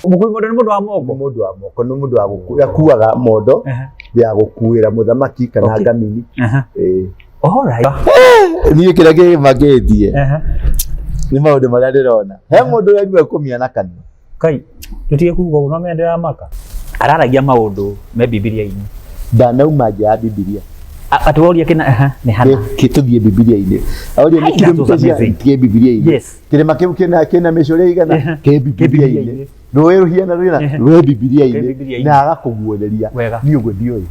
Mũkui mondo nĩ mũndũ wa moko. Nĩ mũndũ wa moko, nĩ mũndũ wa akuaga mondo ya gũkuĩra mũthamaki kana ngamini. Ĩĩ. All right. Niĩ kĩrĩa kĩmakĩtie nĩ maũndũ marĩa ndĩrona. He mũndũ ũraigua kũmia na kanua. Kai, tũtige kuga ũguo, no menya ndĩramaka. Araragia maũndũ me Bibilia-inĩ. Ndanauma nja ya Bibilia. Atĩ woria kĩna nĩ hana. Tũthiĩ Bibilia-inĩ. Oria nĩ Hai, that was kilomita cia amazing. kĩ Bibilia-inĩ. Yes. Kĩrĩma kĩu kĩna mĩcũrĩ igana kĩ Bibilia-inĩ. Bibilia-inĩ. Rũĩ rũhiana rũigana rwĩ Rwĩ Bibilia-inĩ. Bibilia-inĩ. Na agakũguũrĩria. Wega. Niĩ ũguo ndiũĩ.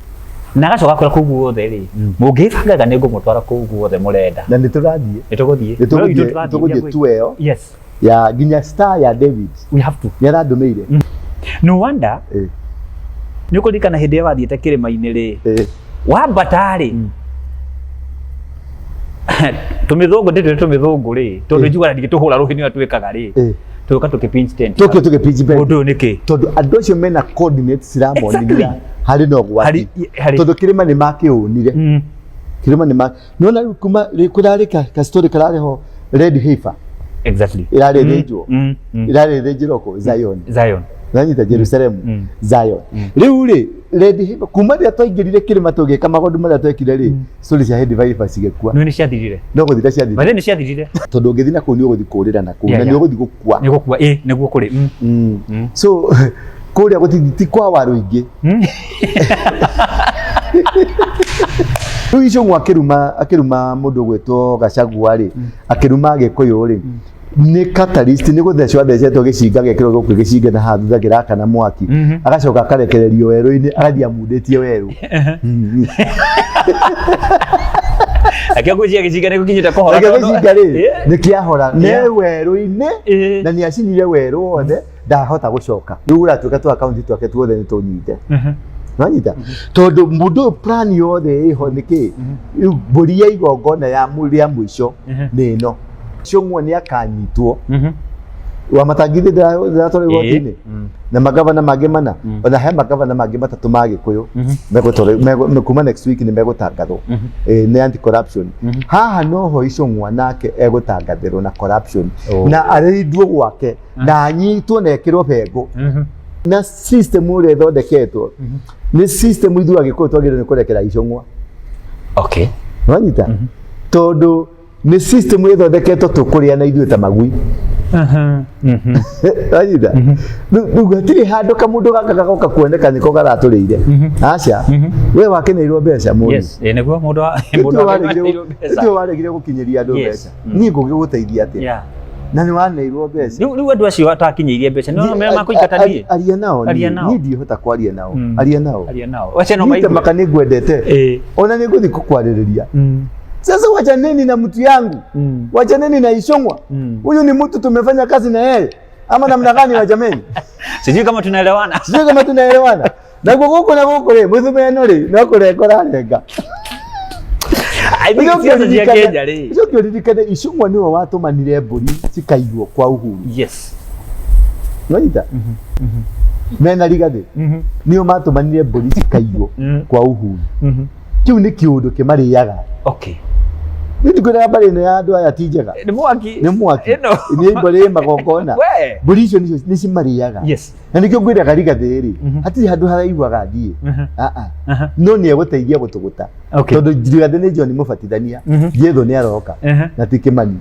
Na agacoka akwĩra kũu guothe rĩ, mũngĩbangaga nĩ ngũmũtwara kũu guothe mũrenda. Na nĩ tũrathiĩ. Nĩ tũgũthiĩ. Nĩ Mweri witũ tũgũthiĩ tũrathiĩ tũgũthiĩ gĩa tu ĩyo Yes, ya nginya star ya David we have to. nĩ arandũmĩire. No wonder nĩ ũkũririkana hĩndĩ ĩrĩa wathiĩte kĩrĩma-inĩ rĩ, wambata rĩ, tũmĩthũngũ ndĩtwĩre tũmĩthũngũ rĩ, tondũ njiguaga ndingĩtũhũra rũhĩ nĩyo twĩkaga rĩ, tũgĩũka tũkĩ-pinch tent. Tũkĩ tũgĩ-pinch tent. Mũndũ ũyũ nĩkĩ? Tondũ andũ acio mena coordinates ciramonithia harĩ na ũgwati. Harĩ Tondũ kĩrĩma nĩ makĩũnire. Kĩrĩma nĩ ma nĩwona rĩu kuma kũrarĩ ka story kararĩ ho red heifer. Exactly. Ĩrarĩ ĩthĩnjwo. Ĩrarĩ ĩthĩnjĩrwo kũ Zion. Zion. Nanyita Jerusalem. Zion. Rĩu rĩ red heifer kuma rĩrĩa twaingĩrire kĩrĩma tũgĩka maũndũ marĩa twekire rĩ, story cia red heifer cigĩkua. Nĩ ciathirire. No gũthira ciathirire. Mathĩ nĩ ciathirire. Tondũ ũngĩthiĩ na kũu nĩ ũgũthiĩ kũũrĩra na kũu na nĩ ũgũthiĩ gũkua. Nĩ gũkua ĩ nĩguo kũrĩ. So kũrĩa gũtithi ti kwa waru ingĩ. Rĩu Icũng'wa akĩruma akĩruma mũndũ ũgwĩtwo Gachagua rĩ, akĩruma Gĩkũyũ rĩ, nĩ catalyst nĩ gũthecwo athecetwo gĩcinga gekĩrwo gũkũ gĩcinga na haha thutha kĩrakana mwaki agacoka akarekererio werũ-inĩ agathiĩ amundĩtie werũ. Akĩo ngwĩciria gĩcinga nĩ gũkinyĩte kũhora. Nakĩo gĩcinga rĩ nĩ kĩahora nĩ werũ-inĩ na nĩ acinire werũ wothe ndahota gũcoka. Rĩu ũratuĩka tũ akaunti twake tuothe nĩ tũnyite. Wanyita? Tondũ mũndũ ũyũ plan yothe ĩho nĩ kĩ? Rĩu mbũri ya igongona ya rĩa mũico nĩ ĩno. Cũng'wa nĩ akanyitwo. Wamatangi ndĩratwarwo igoti-inĩ na magavana mangĩ mana ona he magavana mangĩ matatũ ma Gĩkũyũ megũtwarwo kuma next week nĩ megũtangathwo nĩ anti corruption. Haha noho Icũng'wa nake egũtangathĩrwo na corruption na arĩndwo gwake na anyitwo na ekĩrwo bengũ na system ũrĩa ĩthondeketwo nĩ system ithuĩ Agĩkũyũ twagĩrĩirwo nĩ kũrekera Icũng'wa. Okay. Wanyita? Tondũ nĩ system ĩthondeketwo tũkũrĩa na ithuĩ ta magui. Wanyita? Rĩu hatirĩ handũ kamũndũ gaka gagoka kuoneka nĩko karatũrĩire. Aca. We wakeneirwo mbeca mũndũ. Yes, ĩ nĩguo mũndũ wa mũndũ wa Nĩwe waregire gũkinyĩria andũ mbeca. Niĩ ngũgĩgũteithia atĩa? Na nĩ waneirwo mbeca. Rĩu andũ acio atakinyĩirie mbeca nĩ mera makũingata niĩ. Aria nao. Aria nao. Niĩ ndihota kwaria nao. Aria nao. Aria nao. Wacha no Niĩ maigue. maka nĩ ngwendete. Ona nĩ ngũthiĩ kũkwarĩrĩria. Sasa wachaneni na mtu yangu. Wachaneni na Icũng'wa. Huyu ni mtu tumefanya kazi na yeye. Ama namna gani wa jameni? Sijui kama tunaelewana. Sijui kama tunaelewana. Naguo gũkũ na gũkũ rĩ, mũthumeno ĩno rĩ, no kũrenga ũrarenga. I think siasa cia Kenya rĩ. Ũcoke ũririkane Icũng'wa nĩwe watũmanire mbũri cikaiywo kwa Uhuru. Yes. Nĩwanyita? Mena Rigathĩ. Nĩo matũmanire mbũri cikaiywo kwa Uhuru. Kĩu nĩ kĩũndũ kĩmarĩaga. Okay. Niĩ ndikwĩraga mbarĩ ĩno ya andũ aya ti njega. Nĩ mwaki. Nĩ mwaki. Ĩno. Nĩ mbũri magongona. We. Mbũri icio nĩcio nĩcimarĩaga. Yes. Na nĩkĩo ngwĩraga Rigathĩ rĩ, hatirĩ handũ haraiguaga thiĩ. No nĩ egũteithia gũtũgũta. Okay. Tondũ Rigathĩ nĩ John mũbatithania, Jesũ nĩ aroka na ti Kĩmani.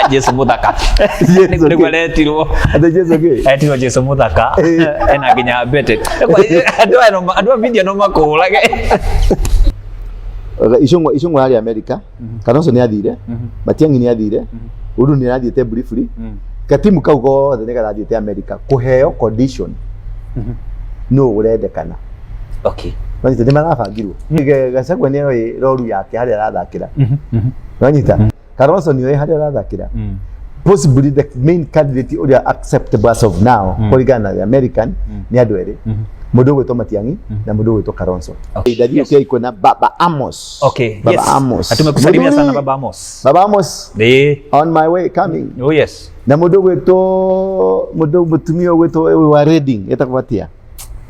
Jesu mũthaka. Jesu Nĩguo kĩ? aretirwo. Atĩ Jesũ kĩ? Etirwo Jesu mũthaka. Ena nginya mbete. Andũ aya no andũ a media no makũhũrage. Icũng'wa Icũng'wa yarĩ America, Kalonzo nĩ athire, Matiang'i nĩ athire, Uhuru nĩ arathiĩte briefly, gatimu kau gothe nĩ karathiĩte America kũheo condition nũ ũrendekana. Okay. Wanyita nĩ marabangirwo. Gachagua nĩ oĩ roru yake harĩa arathakĩra. Wanyita Kalonzo nĩ oĩ harĩa arathakĩra. Possibly the main candidate ũrĩa acceptable as of now kũringana na the American nĩ andũ erĩ. Mũndũ ũgwĩtwo Matiang'i na mũndũ ũgwĩtwo Kalonzo. Ndathiĩ kĩaikũ na Baba Amos. Okay. Baba Yes. Amos. Tumekusalimia sana Mũthuri- Baba Amos. Baba Amos on my way coming. Oh yes. Na mũndũ ũgwĩtwo mũndũ mũtumia ũgwĩtwo wa Reading etagwo atĩa?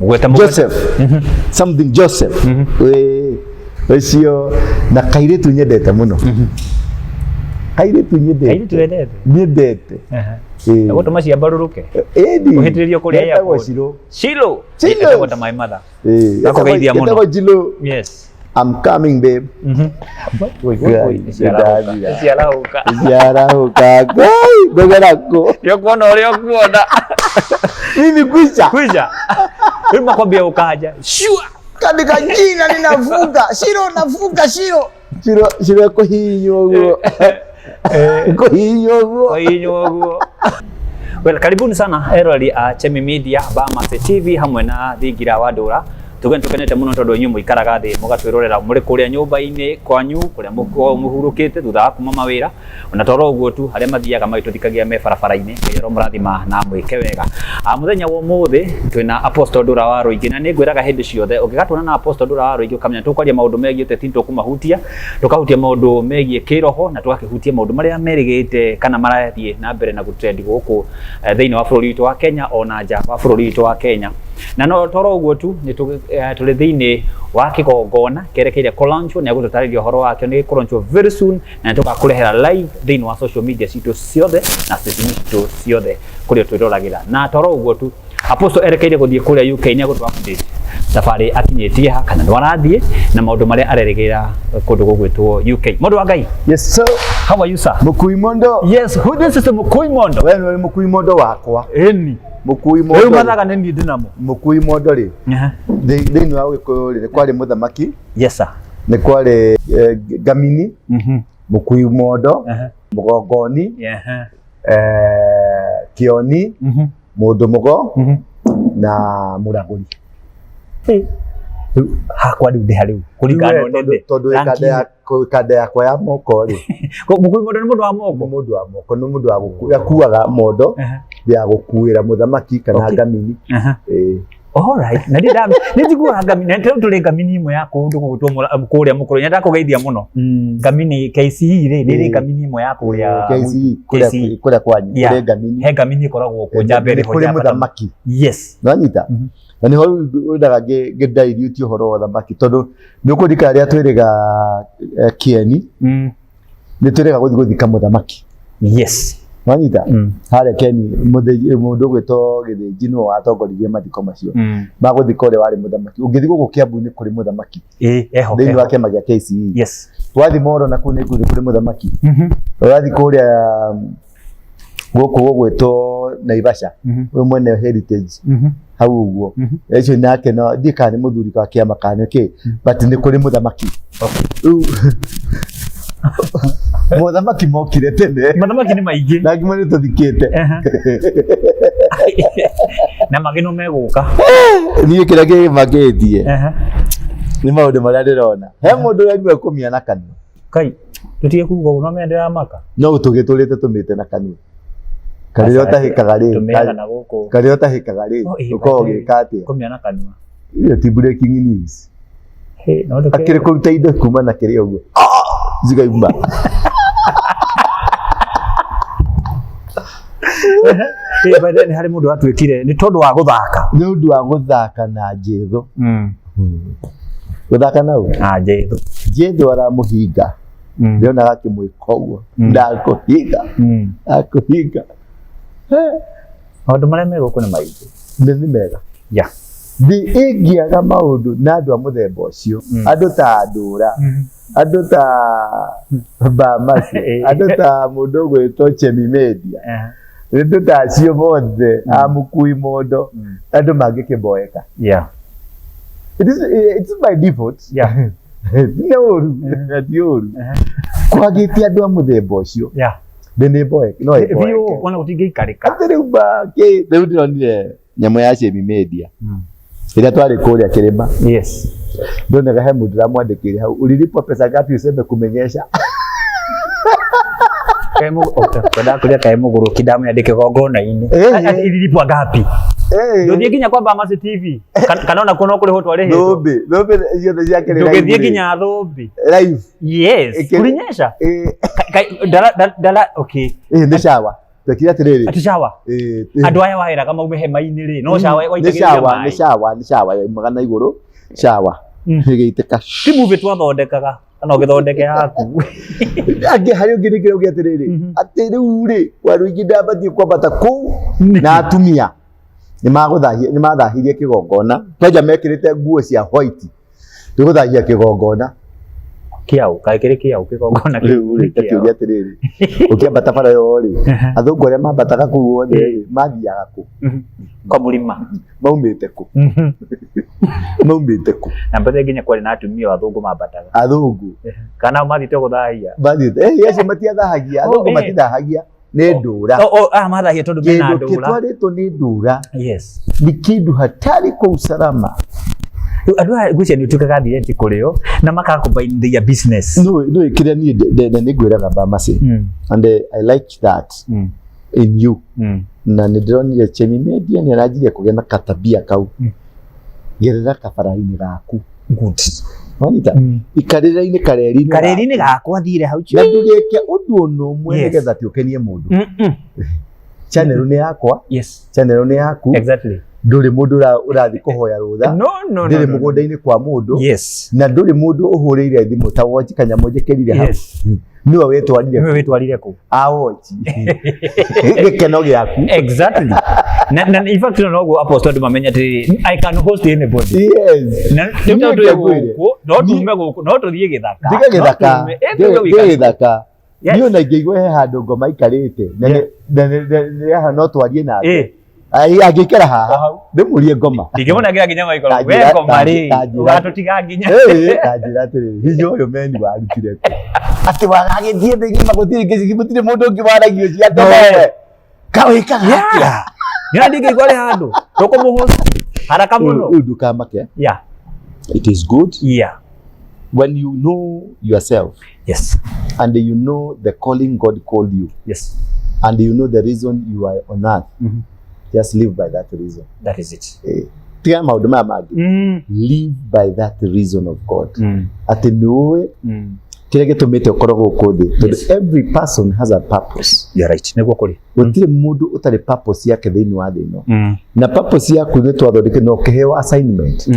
Mũgweta mũgweta. Joseph. Something Joseph. Ĩĩ, ũcio na kairĩtu nyendete mũno. Kairĩtu nyendete. Kairĩtu wendete? Nyendete. Ĩĩ. Gũtũma ciambarũrũke. Ĩni. Ũhĩtĩrĩrio kũrĩa Getagwo airport. Shiro. Shilo. Shilo. Etagwo ta my mother. Ĩĩ. Nakũgeithia mũno. Getagwo Shilo. Yes. I'm coming babe. Woi, woi, woi, Ngai, nĩciarahũka. Nĩciarahũka. Ciarahũka. Ngai, ngũgera kũ? Nĩ ũkuona ũrĩa ũkuona. Mimi kwisha. Kwisha. Rĩu makwambia ũkanja. Shua. Katika jina ninavuka. Shiro navuka Shiro. Shiro Shiro kũhihinywo ũguo. Kũhihinywo ũguo. Kũhihinywo ũguo. Well, karibuni sana eroreri a Chemi Media, Bamase TV hamwe na Thingira wa Ndũra. Tuge nĩtũkenete mũno tondũ inyuĩ mũikaraga thĩ mũgatwĩrorera mũrĩ kũrĩa nyũmba-inĩ kwanyu kũrĩa mũkoragwo mũhurũkĩte thutha wa kuma mawĩra ona toro ũguo tu arĩa mathiaga magĩtũthikagia me barabara-inĩ Ngai aromũrathima na mwĩke wega. Mũthenya wa ũmũthĩ twĩna Apostle Ndũra wa Rũingĩ na nĩngwĩraga hĩndĩ ciothe ũngĩgatuona na Apostle Ndũra wa Rũingĩ ũkamenya tũkwaria maũndũ megiĩ ũteti nĩtũkũmahutia, tũkahutia maũndũ megiĩ kĩroho na tũgakĩhutia maũndũ marĩa merĩgĩte kana marathiĩ na mbere na gũtrendi gũkũ thĩinĩ wa bũrũri witũ wa Kenya ona nja wa bũrũri witũ wa Kenya. Na no toro ũguo tu nĩ tũrĩ thĩinĩ wa kĩgongona kĩerekeire kũlaunchwo, nĩ egũtũtarĩria ũhoro wakĩo, nĩ gĩkũlaunchwo very soon na nĩ tũgakũrehera live thĩinĩ wa social media citũ ciothe na station citũ ciothe kũrĩa twĩroragĩra. Na toro ũguo tu Apostle erekeire gũthiĩ kũrĩa UK nĩ egũtũ update thabarĩ akinyĩtie ha kana nĩ arathiĩ na maũndũ marĩa arerĩgĩrĩra kũndũ gũgwĩtwo UK. Mũndũ wa Ngai. Yes sir. How are you sir? Mũkui mondo. Yes, who this is Mũkui mondo. We nĩ mũkui mondo wakwa. Ĩni. Mũkui mondo. Rĩu mathaga nĩ niĩ ndĩnamo. Mũkui mondo rĩ. Thĩinĩ wa Gĩkũyũ rĩ, nĩ kwarĩ mũthamaki. Yes sir. Nĩ kwarĩ Ngamini, Mũkui mondo, Mũgongoni, Kĩoni, Mũndũ mũgo na Mũragũri. Rĩu hakwa rĩu ndĩha rĩu kũringana na ũnene. Tondũ kanda yakwa ya moko rĩ. Mũkui mondo nĩ mũndũ wa moko? Nĩ mũndũ wa moko, nĩ mũndũ wa gũkua, akuaga mondo ya gũkuĩra mũthamaki kana ngamini. All right. Na ndĩ nĩ njiguaga ngamini, na tondũ tũrĩ ngamini ĩmwe ya kũndũ gũgwĩtwo kũrĩa mũkũrũ, nĩ ndakũgeithia mũno. Ngamini KCE rĩ, nĩ ĩrĩ ngamini ĩmwe ya kũrĩa KCE, kũrĩa kwanyu, kũrĩ ngamini. He ngamini ĩkoragwo kuo njamba ĩrĩ ho Kũrĩ mũthamaki. Yes. Nĩwanyita? Na nĩho rĩu wendaga ngĩ dilute ũhoro wa ũthamaki tondũ nĩ ũkũririkana rĩrĩa twĩrĩga Kĩeni, nĩ twĩrĩga gũthiĩ gũthika mũthamaki. Yes. Wanyita? Harĩa Kĩeni mũndũ ũgwĩtwo Gĩthĩnji nĩwe watongoririe mathiko macio. Ma gũthika ũrĩa warĩ mũthamaki. Ũngĩthiĩ gũkũ Kĩambu nĩ kũrĩ mũthamaki. Eho. Thĩinĩ wa kĩama gĩa KCE. Yes. Wathiĩ Moro na kũu nĩ kũrĩ mũthamaki. Ũrathiĩ kũrĩa gũkũ gũgwĩtwo Naivasha, ũyũ mwene Heritage hau ũguo. Ũcio nake no ndiũĩ kana nĩ mũthuri wa kĩama kana nĩ kĩ, but nĩ kũrĩ mũthamaki. Rĩu mothamaki mokire tene. Mathamaki nĩ maingĩ. Na ngima nĩ tũthikĩte. Na mangĩ no megũka. Niĩ kĩrĩa kĩmakĩtie nĩ maũndũ marĩa ndĩrona. He mũndũ ũraigua kũmia na kanua. Kai, tũtige kuga ũguo no mendera maka. No tũgĩtũrĩte tũmĩte na kanua. Karĩa ũtahĩkaga rĩ, Tũmĩaga na gũkũ. karĩa ũtahĩkaga rĩ, ũkoragwo ũgĩka atĩa? Kũmĩa na kanua. Iyo ti breaking news. Akĩrĩ kũruta indo kuma na kĩrĩa ũguo. Zikauma. Nĩ harĩ mũndũ watuĩkire nĩ tondũ wa gũthaka. Nĩ ũndũ wa gũthaka na Njetho. Gũthaka na ũ? Na Njetho. Njetho aramũhinga. Ndĩronaga akĩmwĩka ũguo. Ndakũhinga. Ndakũhinga. Maũndũ marĩa me gũkũ nĩ maingĩ. Nĩ mega. Yeah. Thĩ ĩngĩaga maũndũ na andũ a mũthemba ũcio, andũ ta Ndũra, andũ ta Bamasi, andũ ta mũndũ ũgwĩtwo Chemi Media, andũ ta acio mothe a Mũkui Mondo, andũ mangĩkĩmboeka. Yeah. It is by default. Yeah. Nĩ ũru, ti ũru. Kwagĩte andũ a mũthemba ũcio. Yeah. Thĩ nĩ mboeke, no ĩmboeke. Biũ, ona gũtingĩikarĩka. Atĩ rĩu makĩ, rĩu ndĩronire nyamũ ya Chemi Media. Ĩrĩa twarĩ kũrĩa kĩrĩma. Yes. Ndonaga he mũndũ ũramwandĩkĩire hau, ulilipwa pesa ngapi useme kumenyesha? Kwendaga kũrĩa kaĩ mũgũrũki ndamwandĩke kĩgongona-inĩ. Ililipwa ngapi? Ndũthiĩ nginya kwa Bamasi TV. Kana ona kuo no kũrĩhwo twarĩhĩtwo. Thũmbĩ, thũmbĩ ciothe cia kĩrĩ Ndũgĩthiĩ nginya thũmbĩ. Live. Yes. Kulinyesha? Dala, okay. Nĩ shower. Twekire atĩrĩrĩ. Ati shower? Andũ aya waheraga maume hema-inĩ rĩ, no shower waitagĩrĩria maĩ. Nĩ shower, nĩ shower yaumaga na igũrũ, shower. Ĩgĩitĩka. Ti movie twathondekaga kana ũgĩthondeke yaku. Angĩ harĩ ũngĩ nĩkĩo ũngĩ atĩrĩrĩ, atĩ rĩu rĩ, Waruingi ndabatiĩ kwambata kũu na atumia nĩ mathahirie kĩgongona, kwanja mekĩrĩte nguo cia white nĩ gũthahia kĩgongona. Kĩaũ, kaĩ kĩrĩ kĩaũ kĩgongona kĩu? Rĩu rĩ, ngakĩũria atĩrĩrĩ, ũkĩambata bara ĩyo rĩ, athũngũ arĩa mambataga kũu othe rĩ, mathiaga kũ? Kwa mũrima. Maumĩte kũ? Maumĩte kũ? Na mbere nginya kwarĩ na atumia athũngũ mambataga. Athũngũ. Kana mathiĩte gũthahia. Mathiĩte, acio matiathahagia, athũngũ matithahagia, nĩ ndũra. Oh, ah, mathahia tondũ mena Kĩndũ ndũra. kĩtwarĩtwo nĩ ndũra Yes. nĩ kĩndũ hatari kwa usalama. Rĩu andũ aya ngwĩciria nĩ ũtuĩkaga thireti kũrĩ o na maka combine their business. No no kĩrĩa niĩ nĩ ngwĩraga Bamasi, and I like that in you. Na nĩ ndĩronire Chemi Media nĩ aranjirie kũgĩa na katabia kau. Gerera kabara-inĩ gaku. Good. Wanyita? Ikarĩra-inĩ kareri-inĩ Kareri-inĩ gakwa thire hau. Na ndũgeke ũndũ ona ũmwe nĩgetha atĩ ũkenie mũndũ. Channel nĩ yakwa, channel nĩ yaku. Exactly. Ndũrĩ mũndũ ũrathiĩ kũhoya rũtha. No, no, no. Ndĩrĩ mũgũnda-inĩ kwa mũndũ. Yes. Na ndũrĩ mũndũ ũhũrĩire thimũ ta watch kanyamũ njĩkĩrire hau. Yes. Nĩwe wĩtwarire. Nĩwe wĩtwarire kũ? A watch. Gĩkeno gĩaku. Exactly. Na in fact no noguo apostle andũ mamenye atĩrĩrĩ, I can host anybody. Yes. Na rĩu no tũrĩ gũkũ, no tume gũkũ, no tũthiĩ gĩthaka. Ndiga gĩthaka. Ndiga gĩthaka. Yes. Niĩ ona ingĩigua he handũ ngoma ikarĩte na haha no twarie nake. Angĩikara haha ndĩmũrie ngoma. Ndingĩmona nginya nginya maikoro. We ngoma rĩ, ũgatũtiga nginya. Tanjĩra atĩrĩrĩ, hinya ũyũ meni warutire kũ? Atĩ waragĩtie thĩ ng'ima gũtirĩ gĩcigi gũtirĩ mũndũ ũngĩ waragia ũcio atĩ nowe. Kawĩkaga atĩa? Nĩ ndingĩigua arĩ handũ. Tũkũmũhost haraka mũno. Rĩu ndũkamake. Yeah. It is good. Yeah. When you know yourself. Yes. And you know the calling God called you. Yes. And you know the reason you are on earth. Just live by that reason. That is it. Tiga maũndũ maya mangĩ. Live by that reason of God. Atĩ nĩ ũĩ kĩrĩa gĩtũmĩte ũkorwo gũkũ thĩ. Tondũ every person has a purpose. You're right. Nĩguo kũrĩ. Gũtirĩ mũndũ ũtarĩ purpose yake thĩinĩ wa thĩ ĩno. Na purpose yaku nĩ twathondekire na ũkĩheo assignment.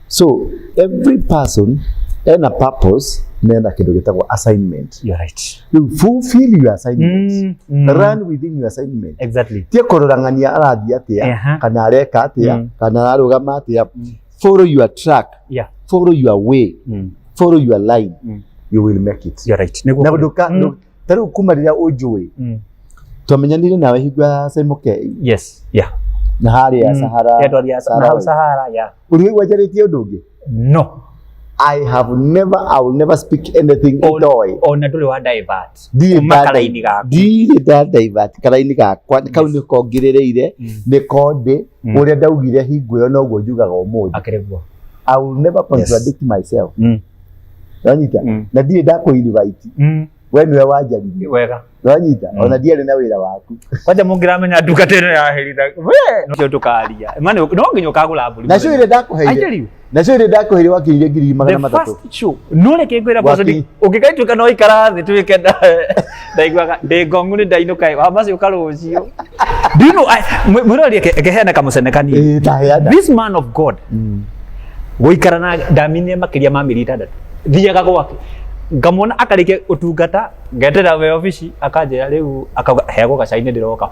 So every person ena purpose na ena kĩndũ gĩtagwo assignment. You're right. You fulfill your assignment. Run within your assignment. Exactly. Tie kũrora ng'ania arathiĩ atĩa, kana areka atĩa, kana ararũgama atĩa. Follow your track. Yeah. Follow your way. Follow your line. You will make it. You're right. Na ndũka ta rĩu kuma rĩrĩa ũnjũĩ, twamenyanire nawe hingo ya Simon K. Yes. Yeah. Na harĩa Sahara. Sahara. Sahara, yeah. Ũrĩ waigua njarĩtie ũndũ ũngĩ? No. I have never, I will never speak anything itoĩ. Ona ndũrĩ wa divert. Kuma karaini gaku. Ndirĩ nda divert karaini gakwa, kau nĩko ngirĩrĩire, nĩko ndĩ, ũrĩa ndaugire hingo ĩyo noguo njugaga ũmũthĩ. Akĩrĩ guo. I will never contradict myself. Wanyita? Na ndirĩ ndakũ invite. We nĩwe wanjaririe. Wega. Wanyita? Ona ndiarĩ na wĩra waku. Kwanja mũngĩramenya ndungata ĩno yaheritha. We, no tũkaria. Ma no nginya ũkagũra mbũri. Nacio iria ndakũheire. Nacio iria ndakũheire wakinyire 300,000. The first show. No reke ngwĩra boss ũngĩgaituĩka no ikara thĩ tuĩke ndaiguaga ndĩ ngongu nĩ ndainũka wa macio ũka rũciũ. Do you know mwĩrori ekeheana kamũcene kanini. This man of God gũikara na ndaminire makĩria ma mĩeri 6 thiaga gwake ngamwona akarĩkia ũtungata ngeterera we obici akanjĩra rĩu akauga heagwo gacai nĩ ndĩroka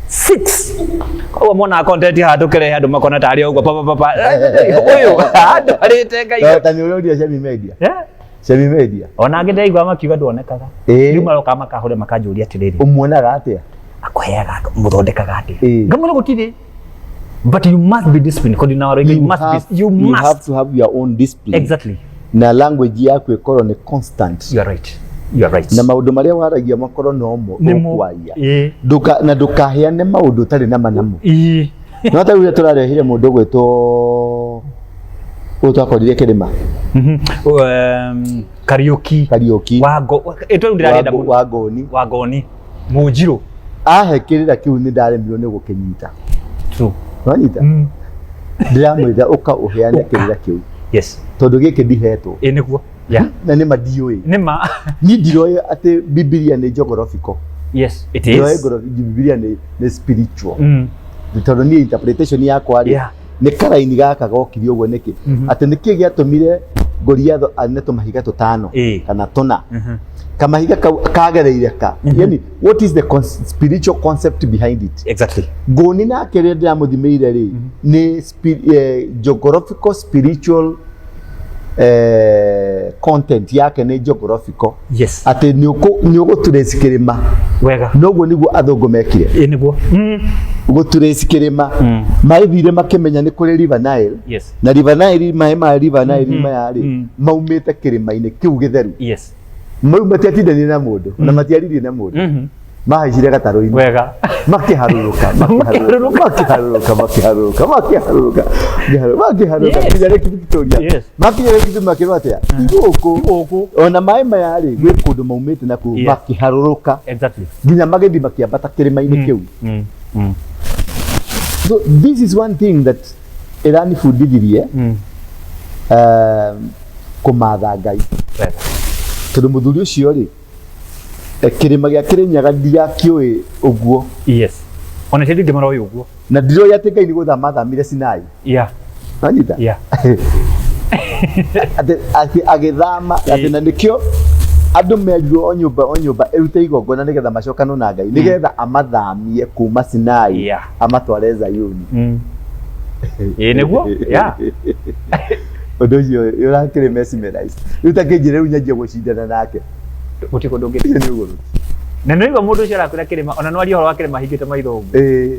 6 koguo mona content haha tũkĩrehe andũ makona tarĩ ũguo papa papa ũyũ andũ arĩte ngai Ta nĩ ũroria Shemi Media. Shemi Media. Ona angĩ ndaigua makiuga nduonekaga. Rĩu maroka makahũra makanjũria atĩrĩrĩ, Ũmuonaga atĩa? Akũheaga mũthondekaga atĩa? Ngamwĩra gũtirĩ. But you must be disciplined. Kodi na you must be, you must. You have to have your own discipline. Exactly. Na language yaku ĩkorwo nĩ constant. You are right. You are right. Na maũndũ marĩa waragia makorwo no mo ũkwaria. Na ndũkaheane maũndũ ũtarĩ na manamo. No ta rĩu tũrarehire mũndũ ũgwĩtwo ũyũ twakorire kĩrĩma. Kariuki. Kariuki. Wango. Ĩtũ ndĩrarenda mũno. Wangoni. Wangoni. Mũnjirũ. Ahe kĩrĩra kĩu nĩ ndaremirwo nĩ gũkĩnyita. True. Wanyita? Ndĩramwĩra ũka ũheane kĩrĩra kĩu. Yes. Tondũ gĩkĩ ndihetwo. Ĩ nĩguo. Yeah. Na nĩ ma ndiũĩ. Nĩ ma. Niĩ ndiroĩ atĩ Bibilia nĩ geographical. Yes, it is. Ndiroĩ Bibilia nĩ spiritual. Tondũ niĩ interpretation yakwa rĩ, Nĩ karaini gaka gokire ũguo nĩkĩ? Atĩ nĩkĩ gĩatũmire Goliath ane tũmahiga tũtano kana tũna? Kamahiga kau kagereire ka, yani what is the spiritual concept behind it? Ngũni nake rĩrĩa ndĩramũthimĩire rĩ, nĩ geographical spiritual content yake nĩ geographical, atĩ nĩ ũgũtrace kĩrĩma. Noguo nĩguo athũngũ mekire. Ĩ nĩguo. Gũtrace kĩrĩma, mathire makĩmenya nĩ kũrĩ River Nile, na River Nile, maĩ ma River Nile maya rĩ, maumĩte kĩrĩma-inĩ kĩu gĩtheru. Mau matiatindanire na mũndũ na matiaririe na mũndũ, mahaicire gatarũ-inĩ, makĩharũrũka, makĩharũrũka, makĩharũrũka, makĩharũrũka, makĩharũrũka, makĩharũrũka, makĩharũrũka nginya Lake Victoria. Makinya Lake Victoria makĩrwo atĩa? Ti gũkũ. Gũkũ. Ona maĩ maya rĩ, gwĩ kũndũ maumĩte na kũu. Makĩharũrũka nginya magĩthiĩ makĩambata kĩrĩma-inĩ kĩu. So this is one thing that ĩranibundithirie kũmatha Ngai, tondũ mũthuri ũcio rĩ, kĩrĩma gĩa Kĩrĩnyaga ndiakĩũĩ ũguo. Yes, ona cio ndingĩ maroĩ ũguo. Na ndiroĩ atĩ Ngai nĩ gũthama athamire Sinai. Wanyita? Atĩ agĩthama, atĩ na nĩkĩo andũ merirwo o nyũmba o nyũmba ĩrute igongona nĩgetha macokanwo na Ngai, nĩgetha amathamie kuma Sinai, amatware Zayuni. Ĩ nĩguo, yeah. Ũndũ ũcio ũrakĩrĩ mesmerized. Rĩu ta kĩnjĩre rĩu nyanjie gũcindana nake. Gũtirĩ kũndũ ũngĩ. Ũcio nĩ ũgũrũ. Na nĩ waigua mũndũ ũcio arakwĩra kĩrĩma, ona no arie ũhoro wa kĩrĩma ahingĩte maitho ũguo. Ĩĩ,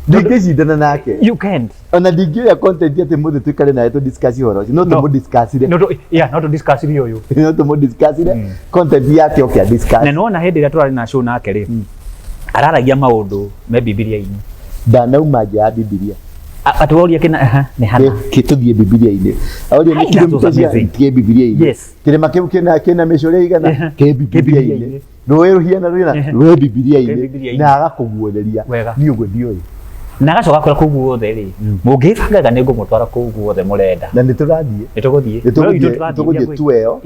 ndingĩcindana nake. You can't. Ona ndingĩoya content atĩ mũthĩ tũikare nawe tũ discuss ũhoro ũcio, no No. tũmũdiscussire. No to, yeah, no to discuss irio ũyũ. No tũmũdiscussire content yake oke discuss. Na nĩwona hĩndĩ ĩrĩa tũrarĩ na show nake rĩ, araragia maũndũ me Bibilia-inĩ. Ndanauma nja ya Bibilia. Atĩ woria kĩna aha, nĩ hana. Kĩ tũthiĩ Bibilia-inĩ. Oria nĩ Hai, that was kilomita cia amazing. kĩ Bibilia-inĩ. Kĩrĩma kĩu kĩna mĩcũrĩ igana kĩ Bibilia-inĩ. Bibilia-inĩ. Rũĩ rũhiana rũhiana rwĩ Kĩ Bibilia-inĩ. Bibilia-inĩ. Na agakũguũrĩria. Niĩ ũguo ndiũĩ. Na agacoka akwĩra kũu guothe rĩ, mũngĩbangaga nĩ ngũmũtwara kũu guothe mũrenda. Na nĩ tũrathiĩ. Nĩ tũgũthiĩ. Nĩ Mwĩrĩ witũ tũgũthiĩ. tũrathiĩ Tũgũthiĩ nginya tu ĩyo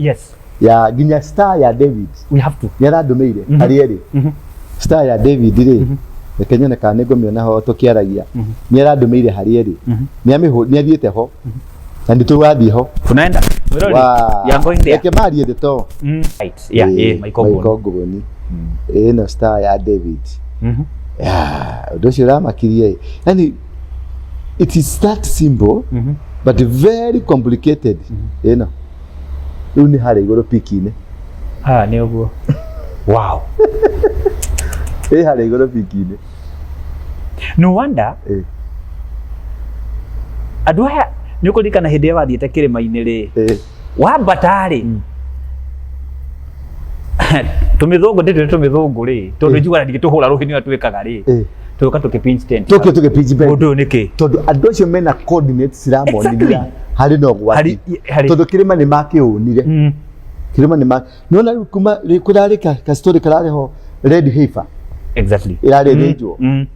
ya nginya star ya David. We have to. Nĩ arandũmĩire harĩ erĩ. Star ya David rĩ, reke nyone kana nĩ ngũmĩona ho tũkĩaragia. Nĩ arandũmĩire harĩ erĩ. Nĩ athiĩte ho. Na nĩ tũrathiĩ ho. Tunaenda. Mwĩrori, we are going there. Reke marie ndeto. Right. Yeah, Michael Ngũni. Michael Ngũni. Ĩno star ya David. Yeah, ũndũ ũcio ũramakirie. Yani it is that simple but very complicated. Ĩno. Rĩu nĩ harĩa igũrũ piki-inĩ. Ah, nĩ ũguo. Wow. Ĩ harĩa igũrũ piki-inĩ. No wonder andũ aya, nĩ ũkũririkana hĩndĩ ĩrĩa wathiĩte kĩrĩma-inĩ rĩ, wambata rĩ, tũmĩthũngũ, ndĩtwĩre tũmĩthũngũ rĩ, tondũ njiguaga ndingĩtũhũra rũhĩ nĩ ũrĩa twĩkaga rĩ, tũka tũkĩ pinch tent. Tũkĩ tũkĩ pinch tent. Mũndũ ũyũ nĩkĩ? Tondũ andũ acio mena coordinates ciramonithia harĩ na ũgwati. Harĩ Tondũ kĩrĩma nĩ makĩũnire. Kĩrĩma nĩ ma nĩwona rĩu kuma kũrarĩ ka story kararĩ ho, red heifer ĩrarĩ thĩnjwo,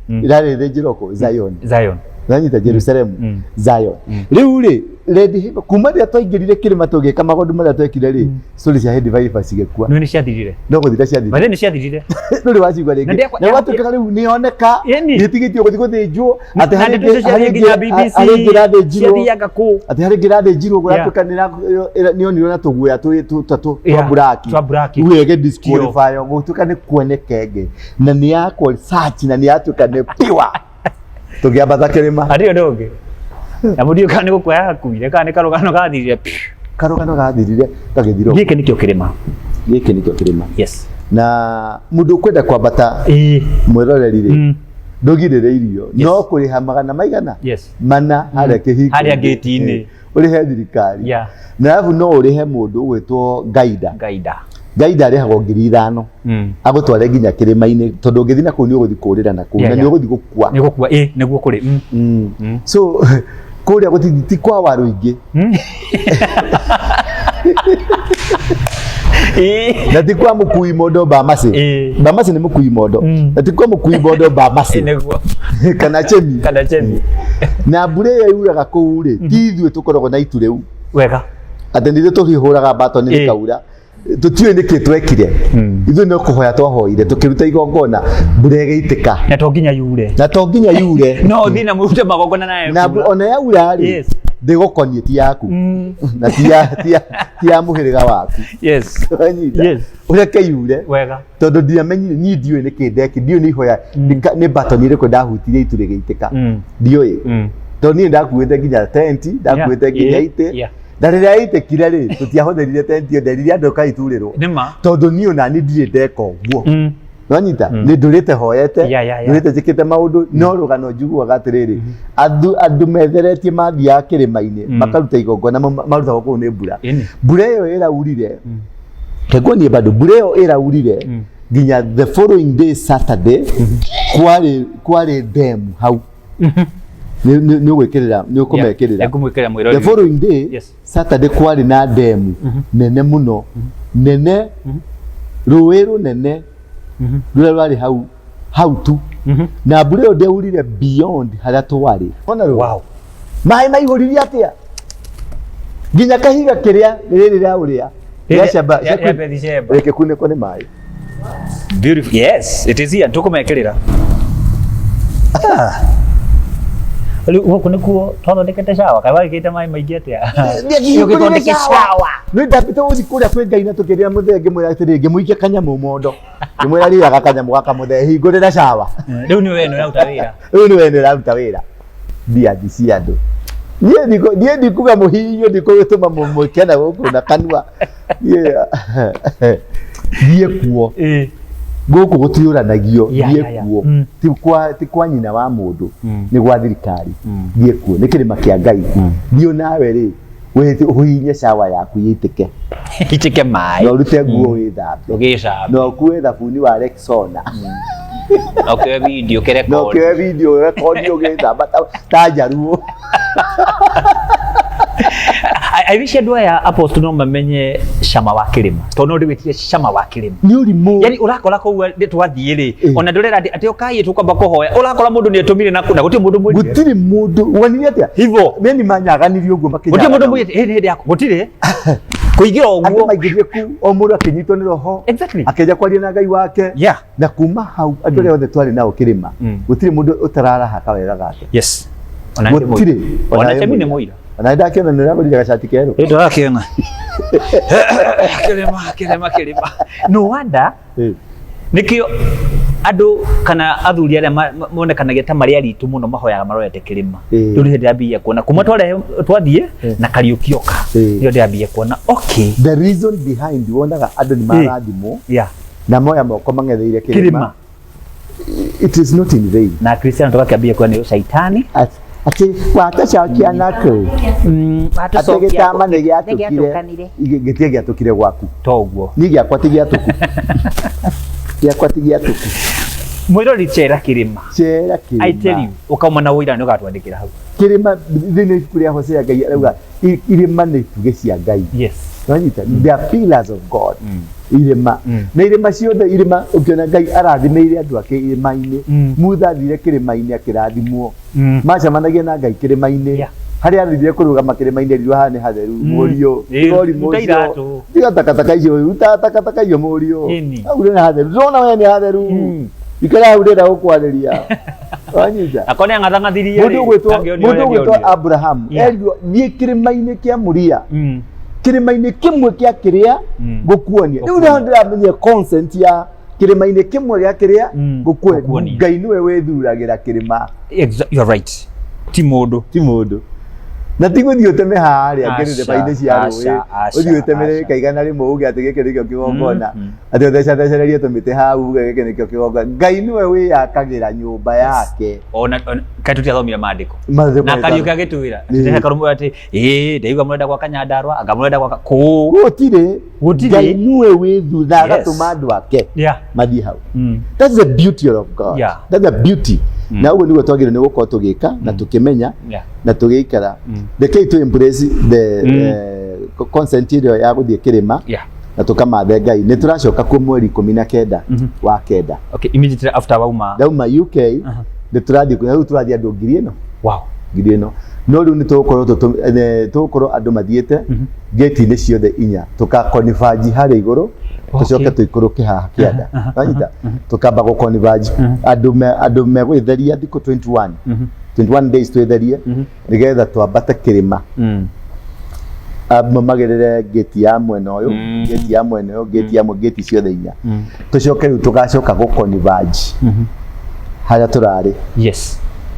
ĩrarĩ thĩnjĩrwo kũ Zion. Zion. Nanyita Jerusalem, Zion. Rĩu rĩ, red heifer, kuma rĩrĩa twaingĩrire kĩrĩma tũgĩka maũndũ marĩa twekire rĩ, story cia red heifer cigĩkua. Nĩ ciathirire. No gũthira ciathirire. Mathĩ nĩ ciathirire. Ndũrĩ wacigua Na rĩngĩ. ndĩakwa- Na gwatuĩkaga rĩu nĩyoneka, nĩtigĩtio gũthiĩ gũthĩnjwo, atĩ Na harĩ ndeto icio harĩ ciathiĩ nginya BBC, harĩ ĩngĩ ĩrathĩnjirwo, ciathiaga kũ? atĩ harĩ ĩngĩ ĩrathĩnjirwo, gũratuĩka nĩonirwo na tũguoya twa buraki. Twa buraki. Rĩu ĩgĩ disqualify gũtuĩka nĩ kuonekenge na nĩ yakwo search na nĩ yatuĩka nĩ pure tũkĩambata kĩrĩma. Hatirĩ ũndũ ũngĩ. Na mũndũ kana nĩ gũkua yakuire kana nĩ karũgano gathirire piu. Karũgano gathirire gagĩthira ũguo. Gĩkĩ nĩkĩo kĩrĩma. Gĩkĩ nĩkĩo kĩrĩma. Na mũndũ ũkwenda kwambata, mwĩroreri rĩ, ndũgirĩrĩirio, no kũrĩha magana maigana mana harĩa kĩhingo, Harĩa gate-inĩ. Ũrĩhe thirikari, na arabu no ũrĩhe mũndũ ũgwĩtwo gaida. Gaida. Gaida arĩhagwo 5,000 agũtware nginya kĩrĩma-inĩ, tondũ ũngĩthiĩ na kũu nĩ ũgũthiĩ kũrĩra na kũu, na nĩ ũgũthiĩ gũkua. Nĩ gũkua, ĩ nĩguo kũrĩ. So kũrĩa gũtithi ti kwa waru ingĩ, na ti kwa mũkui mondo Bamasi. Bamasi nĩ mũkui mondo. Na ti kwa mũkui mondo Bamasi Nĩguo. Kana Chemi. Kana Chemi. Na mbura ĩyo yuraga kũu rĩ, ti ithuĩ tũkoragwo na itu rĩu, atĩ nĩ ithuĩ tũhĩhũraga mbatoni rĩkaura. Tũtiũĩ nĩkĩ twekire. Ithuĩ no kũhoya twahoire, tũkĩruta igongona, mbura ĩgĩitĩka. Na to nginya yure. Na to nginya yure. No ũthiĩ na mũrute magongona nayo. Na ona yaura rĩ, ndĩgũkoniĩ, ti yaku na ti ya mũhĩrĩga waku. Wanyita? Ũreke yure. Tondũ ndiamenyire, niĩ ndiũĩ nĩkĩ ndeki, ndiũĩ nĩ ihoya nĩ batoni ĩrĩkũ ndahutirie itu rĩgĩitĩka. Ndiũĩ, tondũ niĩ ndakuĩte nginya tenti, ndakuĩte nginya itĩ. Na rĩrĩa yaitĩkire rĩ, tũtiahũthĩrire tenti ĩyo, nderire andũ kaiturĩrwo. Nĩ ma. Tondũ niĩ ona niĩ ndirĩ ndeka ũguo. Nwanyita? Nĩ ndũrĩte hoete, ndũrĩte njĩkĩte maũndũ, no rũgano njiguaga atĩrĩrĩ, andũ metheretie mathiaga kĩrĩma-inĩ makaruta igongona, marutagwo kũu nĩ mbura. Mbura ĩyo ĩraurire, reke bado, mbura ĩyo ĩraurire nginya the following day Saturday, kwarĩ dam hau. Nĩ ũgwĩkĩrĩra, nĩ ũkũmekĩrĩra. Nĩngũmwĩkĩrĩra mwĩroreri. The following day, Saturday, kwarĩ na demu nene mũno, nene, rũĩ rũnene rũrĩa rwarĩ hau hau tu, na mbura ĩyo ndĩaurire beyond harĩa twarĩ. Ona rũĩ maĩ maihũririe atĩa nginya kahiga kĩrĩa rĩrĩ rĩa ũrĩa rĩa Sheba- Ya Bethsheba. Rĩkĩkunĩkwo nĩ maĩ. Beautiful. Yes, it is here. Tukumekĩrĩra. Rĩu gũkũ nĩkuo twathondekete shower, kaĩ wagĩkĩte maĩ maingĩ atĩa? Ũgĩthondeke shower. Nĩ ndambĩte gũthiĩ kũrĩa kwĩ Ngai na tũkĩrĩa mũthee, ngĩmwĩra atĩrĩ, ngĩmũikia kanyamũ mondo, ngĩmwĩra rĩaga kanyamũ gaka mũthee, hingũrĩra shower. Rĩu nĩ we nĩ ũraruta wĩra. Rĩu nĩ we nĩ ũraruta wĩra. Ndiathi cia andũ, niĩ ndikuga mũhihinyo, ndikũgĩtũma mũkene gũkũ na kanua. Niĩ thiĩ kuo. Gũkũ gũtiũranagio. Thiĩ kuo. Ti kwa nyina wa mũndũ, nĩ gwa thirikari. Thiĩ kuo, nĩ kĩrĩma kĩa Ngai. Thiĩ nawe rĩ, ũhihinye shower yaku yĩitĩke. Itĩke maĩ. Na ũrute nguo wĩthambe. Ũgĩcambe. Na ũkue thabuni wa Rexona. Na ũkĩoe video Na ũkĩrekondi. ũkĩoe video rekondi ũgĩthamba ta njaruo. I wish andũ aya apostle no mamenye cama wa kĩrĩma, tondũ no ndĩwĩtire cama wa kĩrĩma. Nĩ ũrimũ. Yani ũrakora kũu twathiĩ rĩ, ona ndũrera atĩ ũkai tũkwamba kũhoya, ũrakora mũndũ nĩ etũmire na kũna gũtirĩ mũndũ mwĩrire. Gũtirĩ mũndũ wonire atĩa. Hivo. Meni manyaganirie ũguo. Gũtirĩ mũndũ Makĩnyagana. mwĩrire hĩndĩ hĩndĩ yaku gũtirĩ kũingĩra Andũ ũguo. maingĩrire kũu, o mũndũ akĩnyitwo nĩ roho, akĩanjia kwaria na Ngai wake. Na kuma hau, andũ arĩa othe twarĩ nao kĩrĩma, gũtirĩ mũndũ ũtararaha kawega gake. Yes, ona nĩ Gũtirĩ. mũira. Ona Chemi nĩ mũira. Ona ndakĩona nĩ ũragũrire gacati kerũ. Ĩ ndũrakĩona kĩrĩma, kĩrĩma, kĩrĩma, no wonder. Nĩkĩo andũ kana athuri arĩa monekanagia ta marĩ aritũ mũno mahoyaga marorete kĩrĩma. Rĩu nĩ ndĩrambia kuona kuma twarehe twathiĩ na Kariũki oka, nĩyo ndĩrambia kuona, okay. The reason behind wonaga andũ nĩ marathimwo na moya moko mang'etheire kĩrĩma. Kĩrĩma, it is not in vain. Na Kristiano tũgakĩambia kuona nĩ caitani. Atĩ watũcokia nakũu, atĩ gĩtama nĩ gĩatũkire. Nĩgĩatũkanire. Gĩtige gĩatũkire gwaku. Toguo. Niĩ gĩakwa ti gĩatũku, gĩakwa ti gĩatũku. Mwĩrori, cera kĩrĩma. Cera I tell kĩrĩma. you, ũkauma na ũira nĩ ũgatwandĩkĩra hau. Kĩrĩma, thĩinĩ wa ibuku rĩa Hosea, Ngai arauga irĩma nĩ itugĩ cia Ngai. Wanyita? They are pillars of God, irĩma. Na irĩma ciothe, irĩma ũkĩona Ngai arathimĩire andũ ake irĩma-inĩ. Mutha athire kĩrĩma-inĩ akĩrathimwo. Macemanagia na Ngai kĩrĩma-inĩ. Harĩa athire kũrũgama kĩrĩma-inĩ, erirwo haha nĩ hatheru, mũriũ. Tiga ũrimũ Ruta ũcio. iratũ. Tiga takataka icio, ruta takataka icio, mũriũ. Hau nĩ hatheru, ndĩrona we nĩ hatheru. Ikara hau, ndĩrenda gũkwarĩria. Wanyita? Akorwo nĩ ang'athang'athirie Mũndũ rĩ, ũgwĩtwo angĩonire mũndũ ũrĩa ũgwĩtwo angĩonire. Abraham erirwo thiĩ kĩrĩma-inĩ kĩa Mũria, kĩrĩma-inĩ kĩmwe kĩa kĩrĩa ngũkuonia. Rĩu nĩho ndĩramenyire consent ya kĩrĩma-inĩ kĩmwe gĩa kĩrĩa ngũkuonia. Ngũkuonia. Ngai nĩwe wĩthuragĩra kĩrĩma. You are right, ti mũndũ. Ti mũndũ, na ti gũthiĩ ũteme harĩa Aca, kĩrĩma-inĩ cia aca, rũĩ, aca, ũthiĩ ũtemere aca. 100 uge atĩ gĩkĩ nĩkĩo kĩgongona, atĩ ũthecathecererie tũmĩtĩ hau uge gĩkĩ nĩkĩo kĩgongona. Ngai nĩwe wĩyakagĩra nyũmba yake. Ona kaĩ tũtiathomire maandĩko? Maandĩko Na nĩ Kariũki agĩtwĩra karũmwe atĩ ĩĩ, ndaigua mũrenda gwaka Nyandarua, anga mũrenda gwaka kũũ. Gũtirĩ. Gũtirĩ. Ngai nĩwe wĩthutha agatũma andũ ake mathiĩ hau. That's the beauty of God. That's the beauty. Na ũguo nĩguo twagĩrĩirwo nĩ gũkorwo tũgĩka na tũkĩmenya na tũgĩikara. Rekei tũ embrace the consent ĩrĩa ya gũthiĩ kĩrĩma na tũkamathe Ngai. Nĩ tũracoka kuo mweri 19 wa kenda. Okay, immediately after wauma. Ndauma UK, nĩ tũrathiĩ, rĩu tũrathiĩ andũ 10,000. 10,000. No rĩu nĩ tũgũkorwo tũgũkorwo andũ mathiĩte gate-inĩ ciothe inya, tũkaconverge harĩa igũrũ, tũcoke tũikũrũke haha kĩanda. Wanyita? Tũkamba gũconverge andũ andũ megwĩtheria thikũ 21, 21 days twĩtherie nĩgetha twambate kĩrĩma, amwe gate ya mwena ũyũ, gate ya mwena ũyũ, gate ya gate ciothe inya, tũcoke rĩu tũgacoka gũconverge harĩa tũrarĩ.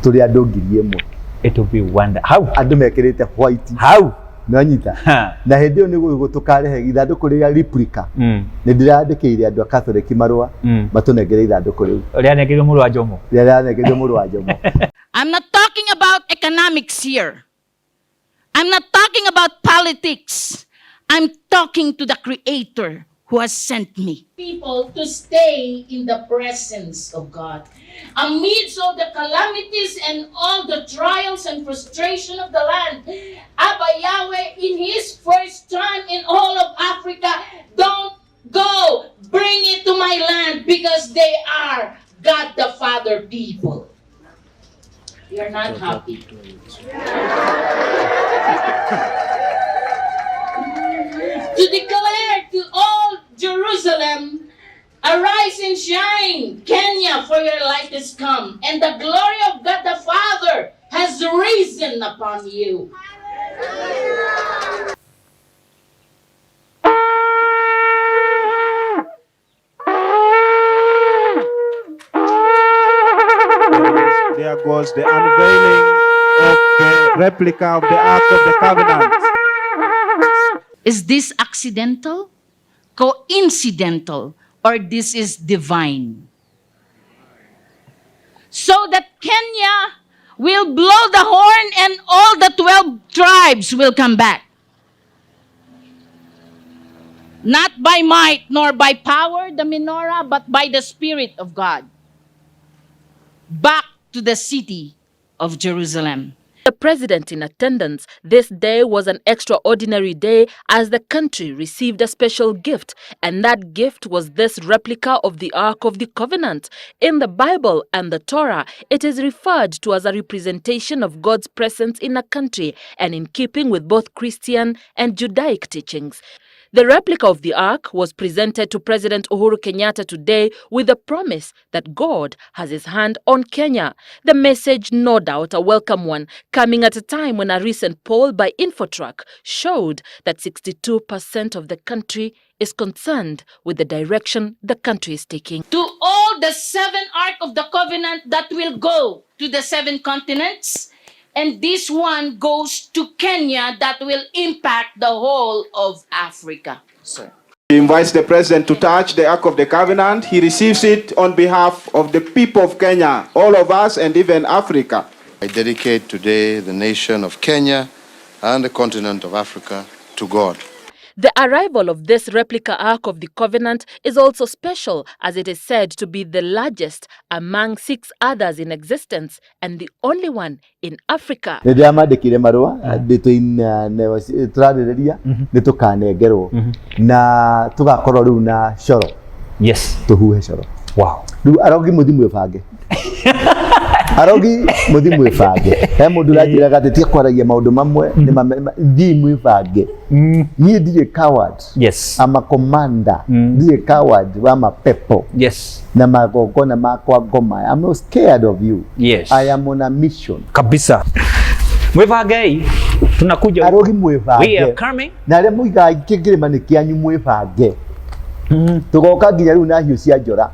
Tũrĩ andũ 1,000. It will be wonder how. Andũ mekĩrĩte white. How. Nĩwanyita? Ha. Na hĩndĩ ĩyo nĩguo tũkarehe ithandũkũ rĩrĩa replica. Nĩ ndĩrandĩkĩire andũ a Catholic marũa matũnengere ithandũkũ rĩu. Ũrĩa anengerio mũrũ wa Jomo. Rĩrĩa rĩranengerio mũrũ wa Jomo. I'm not talking about economics here. I'm not talking about politics. I'm talking to the Creator who has sent me. People to stay in the presence of God. Amidst all the calamities and all the trials and frustration of the land, Abba Yahweh, in his first time in all of Africa, don't go, bring it to my land, because they are God the Father people. You're not happy. To declare to all Jerusalem, arise and shine, Kenya, for your light is come, and the glory of God the Father has risen upon you. There goes the unveiling of the replica of the Ark of the Covenant. Is this accidental, coincidental, or this is divine? So that Kenya will blow the horn and all the 12 tribes will come back. Not by might nor by power, the menorah, but by the Spirit of God. Back to the city of Jerusalem. The president in attendance, this day was an extraordinary day as the country received a special gift, and that gift was this replica of the Ark of the Covenant. In the Bible and the Torah, it is referred to as a representation of God's presence in a country and in keeping with both Christian and Judaic teachings. The replica of the Ark was presented to President Uhuru Kenyatta today with the promise that God has his hand on Kenya. The message, no doubt a welcome one, coming at a time when a recent poll by Infotrack showed that 62% of the country is concerned with the direction the country is taking. To all the 7 Ark of the Covenant that will go to the 7 continents, and this one goes to Kenya that will impact the whole of Africa, sir. He invites the president to touch the Ark of the Covenant. He receives it on behalf of the people of Kenya, all of us, and even Africa. I dedicate today the nation of Kenya and the continent of Africa to God. The arrival of this replica Ark of the Covenant is also special, as it is said to be the largest among 6 others in existence and the only one in Africa. Nĩ ndĩramandĩkire marũa, tũrarĩrĩria nĩ tũkanengerwo na tũgakorwo rĩu na coro. Tũhuhe coro. Wow. Rĩu arogi mũthi mwĩbange. Arogi mũthi mwĩbange. He mũndũ ũranjĩraga atĩ tiga kwaragia maũndũ mamwe, nĩ thiĩ mwĩbange. Niĩ ndirĩ coward. I'm a commander. Ndirĩ coward wa mapepo. Na magongona makwa ngoma. I'm not scared of you. I am on a mission. Kabisa. Mwĩbangei. Tunakuja. Arogi mwĩbange. We are coming. Na arĩa mũigaga kĩrĩma nĩ kĩanyu mwĩbange. Tũgoka nginya rĩu na hiũ cia njora.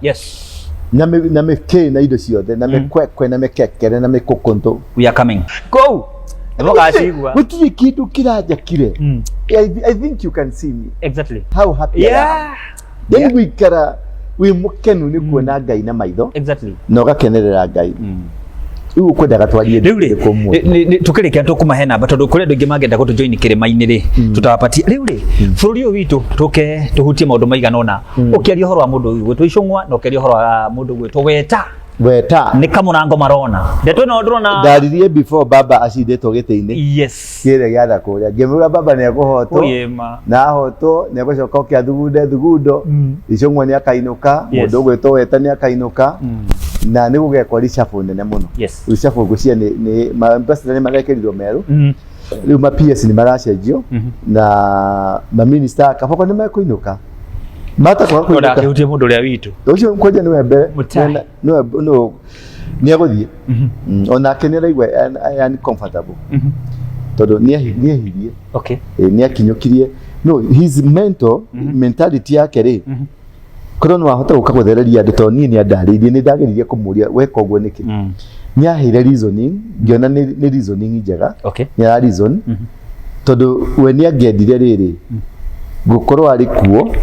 Na mĩkĩ na indo ciothe, na mĩkwekwe, na mĩkekere, na mĩkũkũntũ. We are coming. Go! Nĩmũgacigua. Gũtirĩ kĩndũ kĩranjakire. I think you can see me. How happy I am. Then gũikara wĩ mũkenu nĩ kuona Ngai na maitho. Na ũgakenerera Ngai. Rĩu ũkwendaga twarie Rĩu rĩ, ndĩkũ ũmũthĩ? tũkĩrĩkia tũkũmahe namba tondũ kũrĩ andũ aingĩ mangĩenda gũtũjoin kĩrĩma-inĩ rĩ, tũtawapatia. Rĩu rĩ, bũrũri ũyũ witũ tũke tũhutie maũndũ maigana ũna. Ũkĩaria ũhoro wa mũndũ ũgwĩtwo Icũng'wa na ũkĩaria ũhoro wa mũndũ ũgwĩtwo Weta. Weta. Nĩ kamũrango marona. Ndeto ĩno ndĩrona. Ndaririe before baba acindĩtwo gĩtĩ-inĩ. Kĩrĩa gĩatha kũrĩa. Ngĩmwĩra baba nĩekũhotwo. Oye, ma. Na ahotwo nĩegũcoka oke athugunde thugundo. Icũng'wa nĩakainũka, mũndũ ũgwĩtwo Weta nĩakainũka. Na nĩ gũgekwo reshuffle nene mũno. Reshuffle ngwĩciria nĩ ma ambassador nĩ marekĩrirwo merũ. Rĩu ma PS nĩ maracenjio na ma minister kaboko nĩ mekũinũka mata kwaga kũinũka. Ndakĩhutie mũndũ ũrĩa witũ. Ũcio kwanja nĩwe mbere. Mutai. Nĩwe nĩwe nĩ egũthiĩ. Onake nĩ araigua uncomfortable tondũ nĩ ehirie. Nĩ akinyũkirie no his mental mentality yake rĩ, korwo nĩ wahota gũka gũthereria andũ, tondũ niĩ nĩ andarĩirie, nĩ ndageririe kũmũria weka ũguo nĩkĩ. Nĩ aheire reasoning, ngĩona nĩ reasoning njega. Nĩ ara reason tondũ we nĩ angĩendire rĩrĩ gũkorwo arĩ kuo,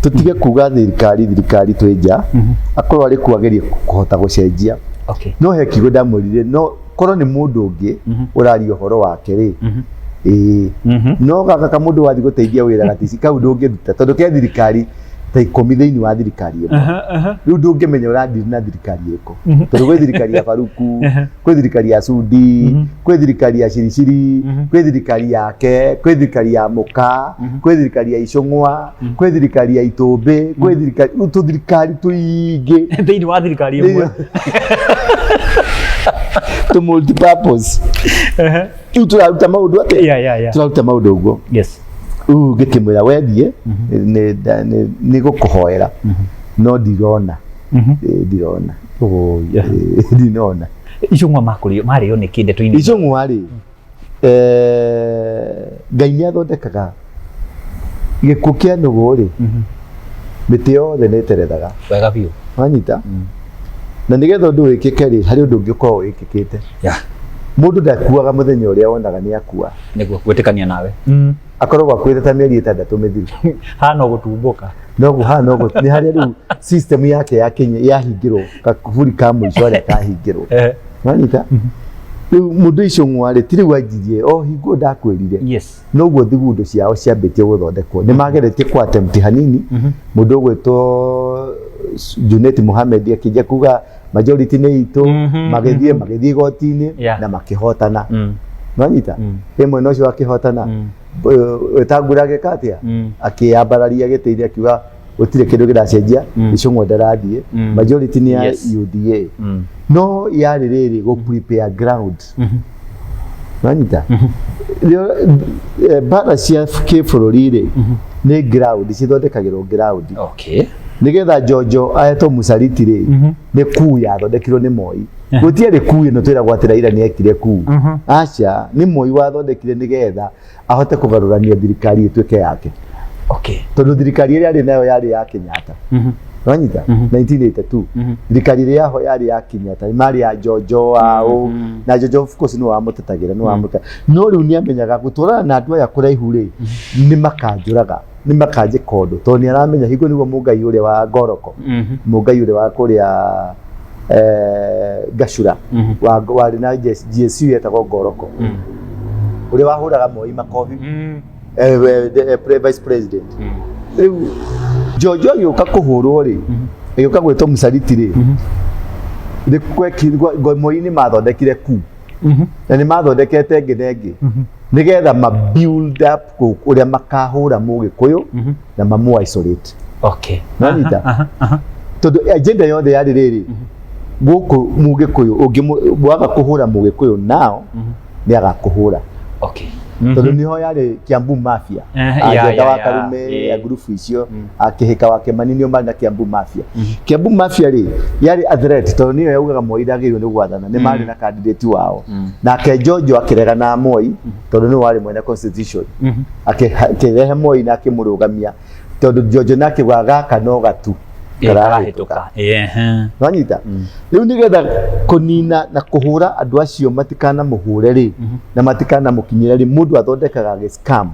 tũtige kuga thirikari thirikari twĩ nja, akorwo arĩ kuo agerie kũhota gũcenjia. No he kiugo ndamwĩrire, no korwo nĩ mũndũ ũngĩ ũraria ũhoro wake rĩ, ĩĩ, no gaka kamũndũ wathiĩ gũteithia wĩra gatici kau ndũngĩruta, tondũ ke thirikari ta 10 thĩinĩ wa thirikari ĩmwe. Rĩu ndũngĩmenya ũradiri na thirikari ĩrĩkũ, tondũ gwĩ thirikari ya Faruku, kwĩ thirikari ya Sudi, kwĩ thirikari ya Shirishiri, kwĩ thirikari yake, kwĩ thirikari ya Mũka, kwĩ thirikari ya Icũng'wa, kwĩ thirikari ya Itũmbĩ, kwĩ thirikari tũthirikari tũingĩ thĩinĩ wa thirikari ĩmwe. Tũ multipurpose. Rĩu tũraruta maũndũ atĩa? Tũraruta maũndũ ũguo. Rĩu ngĩkĩmwĩra wethiĩ nĩ gũkũhoera, no ndirona. Ndirona. Oh, yeah. Ndinona. Icũng'wa makũrio marĩo nĩkĩ ndeto-inĩ? Icũng'wa rĩ, Ngai nĩ athondekaga gĩkuũ kĩa nũgũ rĩ, mĩtĩ yothe nĩ ĩterethaga. Wega biũ. Wanyita? Na nĩgetha ũndũ wĩkĩke rĩ, harĩ ũndũ ũngĩ ũkoragwo wĩkĩkĩte. Mũndũ ndakuaga mũthenya ũrĩa wonaga nĩ akua. Nĩguo gwĩtĩkania nawe. Akoragwo akuĩte ta mĩeri 6 mĩthiru. Hana gũtumbũka. No hana no nĩ harĩa rĩu system yake yakinya yahingĩrwo kakuburi ka mũico harĩa kahingĩrwo. Wanyita? Rĩu mũndũ Icũng'wa rĩ, ti rĩu anjirie o hingo ndakwĩrire. Noguo thigundo ciao ciambĩtie gũthondekwo. Nĩ mageretie kwa attempt hanini. Mũndũ ũgwĩtwo Junet Mohamed akĩnjia kuga majority nĩ itũ, magĩthiĩ magĩthiĩ igoti-inĩ na makĩhotana. Wanyita? Ĩ mwena ũcio akĩhotana. Wetangula agĩka atĩa? Akĩambararia gĩtĩ-inĩ akiuga gũtirĩ kĩndũ kĩracenjia, Icũng'wa ndarathiĩ, majority nĩ ya UDA. No yarĩ rĩrĩ gũ prepare ground. Wanyita? Mbara cia kĩbũrũri rĩ, nĩ ground, cithondekagĩrwo ground. Nĩgetha Jojo aetwo mũcariti rĩ, nĩ kuu yathondekirwo nĩ Moi. Gũtiarĩ kuu ĩno twĩragwo atĩ Raila nĩ ekire kuu. Aca, nĩ Moi wathondekire nĩgetha ahote kũgarũrania thirikari ĩtuĩke yake. Tondũ thirikari ĩrĩa arĩ nayo yarĩ ya Kenyatta. Wanyita? 1982. Thirikari ĩrĩa yaho yarĩ ya Kenyatta, marĩ ya Jojo ao, na Jojo of course nĩwe wamũtetagĩra, nĩwe wamũtetagĩra. No rĩu nĩ amenyaga gũtwarana na andũ aya kũraihu rĩ, nĩ makanjũraga, nĩ makanjĩka ũndũ, tondũ nĩ aramenya hingo nĩguo mũngai ũrĩa wa Ngoroko, mũngai ũrĩa wa kũrĩa Gacura, warĩ na GSU yetagwo Ngoroko, ũrĩa wahũraga Moi makobi, vice president. Rĩu Jojo agĩũka kũhũrwo rĩ, agĩũka gwĩtwo mũcariti rĩ, Moi nĩ mathondekire kuu, na nĩ mathondekete ĩngĩ na ĩngĩ, nĩgetha ma build up ũrĩa makahũra Mũgĩkũyũ na mamũ isolate. Nanyita? Tondũ agenda yothe yarĩ rĩrĩ, gũkũ Mũgĩkũyũ waga kũhũra Mũgĩkũyũ nao nĩ agakũhũra. Tondũ nĩho yarĩ Kiambu Mafia. Agenda wa Karume ya ngurubu icio, akĩhĩka wa Kĩmani nĩo marĩ na Kiambu Mafia. Kiambu Mafia rĩ, yarĩ a threat tondũ nĩyo yaugaga Moi ndagĩrĩirwo nĩ gwathana, nĩ marĩ na candidate wao. Nake Jojo akĩregana na Moi tondũ nĩwe warĩ mwene constitution. Akĩrehe Moi na akĩmũrũgamia tondũ Jojo nake augaga gaka no gatu karahĩtũka. Wanyita? Rĩu nĩgetha kũnina na kũhũra andũ acio matikanamũhũre rĩ, na matikanamũkinyĩre rĩ, mũndũ athondekaga gĩ scam.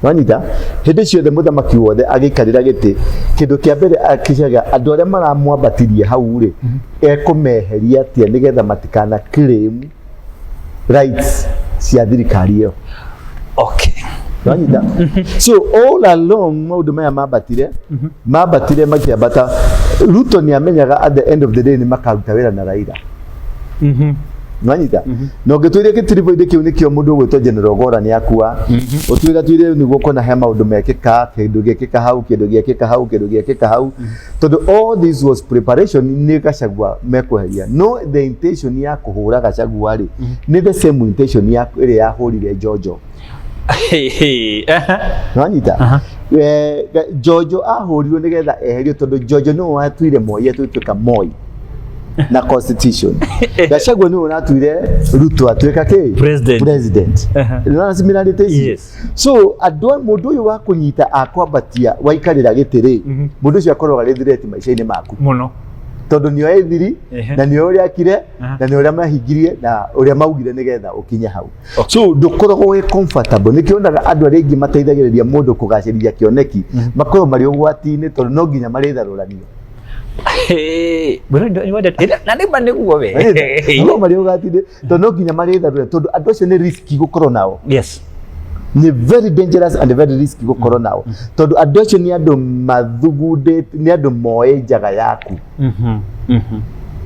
Wanyita? Hĩndĩ ciothe mũthamaki wothe agĩikarĩra gĩtĩ, kĩndũ kĩa mbere akĩcaga andũ arĩa maramwambatirie hau rĩ, ekũmeheria atĩa nĩgetha matikana claim rights cia thirikari ĩyo. Wanyita? So all along maũndũ maya mambatire, mambatire makĩambata. Ruto nĩ amenyaga at the end of the day nĩ makaruta wĩra na Raila. Nwanyita na ũngĩtwĩria gĩtiribũ-inĩ kĩu nĩkĩo mũndũ ũgwĩtwo General Gora nĩ akua, ũtwĩra twĩre nĩguo kona he maũndũ mekĩka, kĩndũ gĩekĩka hau, kĩndũ gĩekĩka hau, kĩndũ gĩekĩka hau, tondũ all this was preparation nĩ Gachagua mekweheria. No the intention ya kũhũra Gachagua rĩ, nĩ the same intention ya ĩrĩa yahũrire Njonjo. Nwanyita Njonjo ahũrirwo nĩgetha eherio, tondũ Njonjo nĩwe watuire Moi atuĩka Moi na constitution. Gachagua nĩwe ũratuire Ruto atuĩka kĩ? President. President. Nĩwona similarity ici? Yes. So andũ mũndũ ũyũ wa kũnyita akwambatia waikarĩra gĩtĩ rĩ, mũndũ ũcio akoragwo arĩ threat maica-inĩ maku, Muno. tondũ nĩoĩ thiri na nĩoĩ ũrĩa akire na nĩ ũrĩa mahingirie na ũrĩa maugire nĩgetha ũkinye hau. So ndũkoragwo wĩ comfortable. Nĩkĩo onaga andũ arĩa aingĩ mateithagĩrĩria mũndũ kũgacĩrithia kĩoneki makoragwo marĩ ũgwati-inĩ, tondũ no nginya marĩtharũranio. Na nĩ nĩguo we. Makoragwo marĩ ũgwati-inĩ tondũ no nginya marĩtharũranio, tondũ andũ acio nĩ risky gũkorwo nao. Nĩ very dangerous and very risky gũkorwo nao, tondũ andũ acio nĩ andũ mathugundĩte, nĩ andũ moĩ njaga yaku,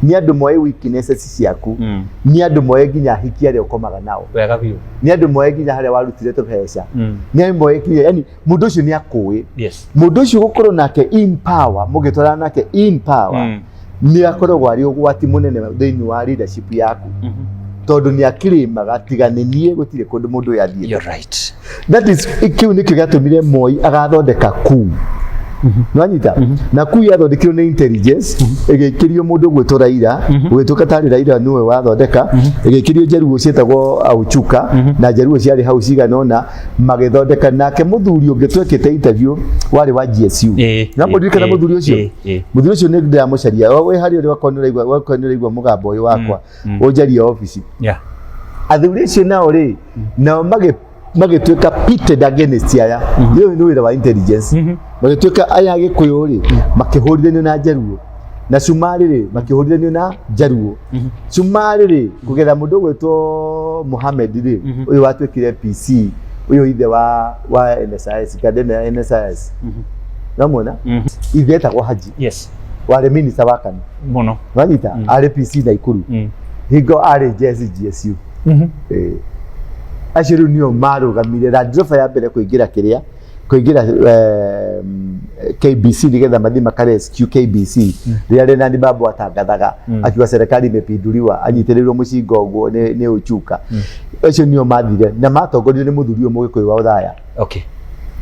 nĩ andũ moĩ weaknesses ciaku, nĩ andũ moĩ nginya hiki arĩa ũkomaga nao, Wega biũ. Nĩ andũ moĩ nginya harĩa warutire tũbeca, nĩ andũ moĩ nginya, yani mũndũ ũcio nĩ akũĩ. Mũndũ ũcio gũkorwo nake in power, mũgĩtwarana nake in power, nĩ akoragwo arĩ ũgwati mũnene thĩinĩ wa leadership yaku, tondũ nĩ akĩrĩmaga tiga nĩ niĩ gũtirĩ kũndũ mũndũ ũyũ athiĩte. You're right. That is, kĩu nĩkĩo gĩatũmire Moi agathondeka kuu. Nwanyita na kuu yathondekirwo nĩ intelligence, ĩgĩikĩrio mũndũ ũgwĩtwo Raila, ũgĩtuĩka tarĩ Raila nĩwe wathondeka, ĩgĩikĩrio njaruo ciĩtagwo Auchuka na njaruo ciarĩ hau cigana ũna magĩthondeka. Nake mũthuri ũngĩ twekĩte interview warĩ wa GSU. Namũririkana mũthuri ũcio? Ĩĩ. Mũthuri ũcio nĩ ndĩramũcaria. Wĩ harĩa ũrĩ, wakorwo nĩ ũraigua, wakorwo nĩ ũraigua mũgambo ũyũ wakwa, ũnjarie obici. Athuri acio nao rĩ, nao magĩtuĩka pitted against aya. Ũyũ nĩ wĩra wa intelligence. Magĩtuĩka aya Gĩkũyũ rĩ, makĩhũrithanio na njaruo, na Cumarĩ rĩ, makĩhũrithanio na njaruo. Cumarĩ rĩ, kũgerera mũndũ ũgwĩtwo Mohamed rĩ, ũyũ watuĩkire PC, ũyũ ithe wa NSIS, Kadena ya NSIS, namuona ithe etagwo Haji, warĩ minister wa KANU. Muno. Wanyita arĩ PC Naikuru, hingo arĩ JS GSU. Acio rĩu nĩo marũgamire Land Rover ya mbere kũingĩra kĩrĩa kũingĩra KBC nĩgetha mathiĩ makarescue KBC rĩrĩa Lenani Babu atangathaga akiuga serikali imepinduliwa, anyitĩrĩirwo mũcinga ũguo nĩ Uchuka. Acio nĩo mathire na matongoririo nĩ mũthuri ũyũ Mũgĩkũyũ wa Othaya,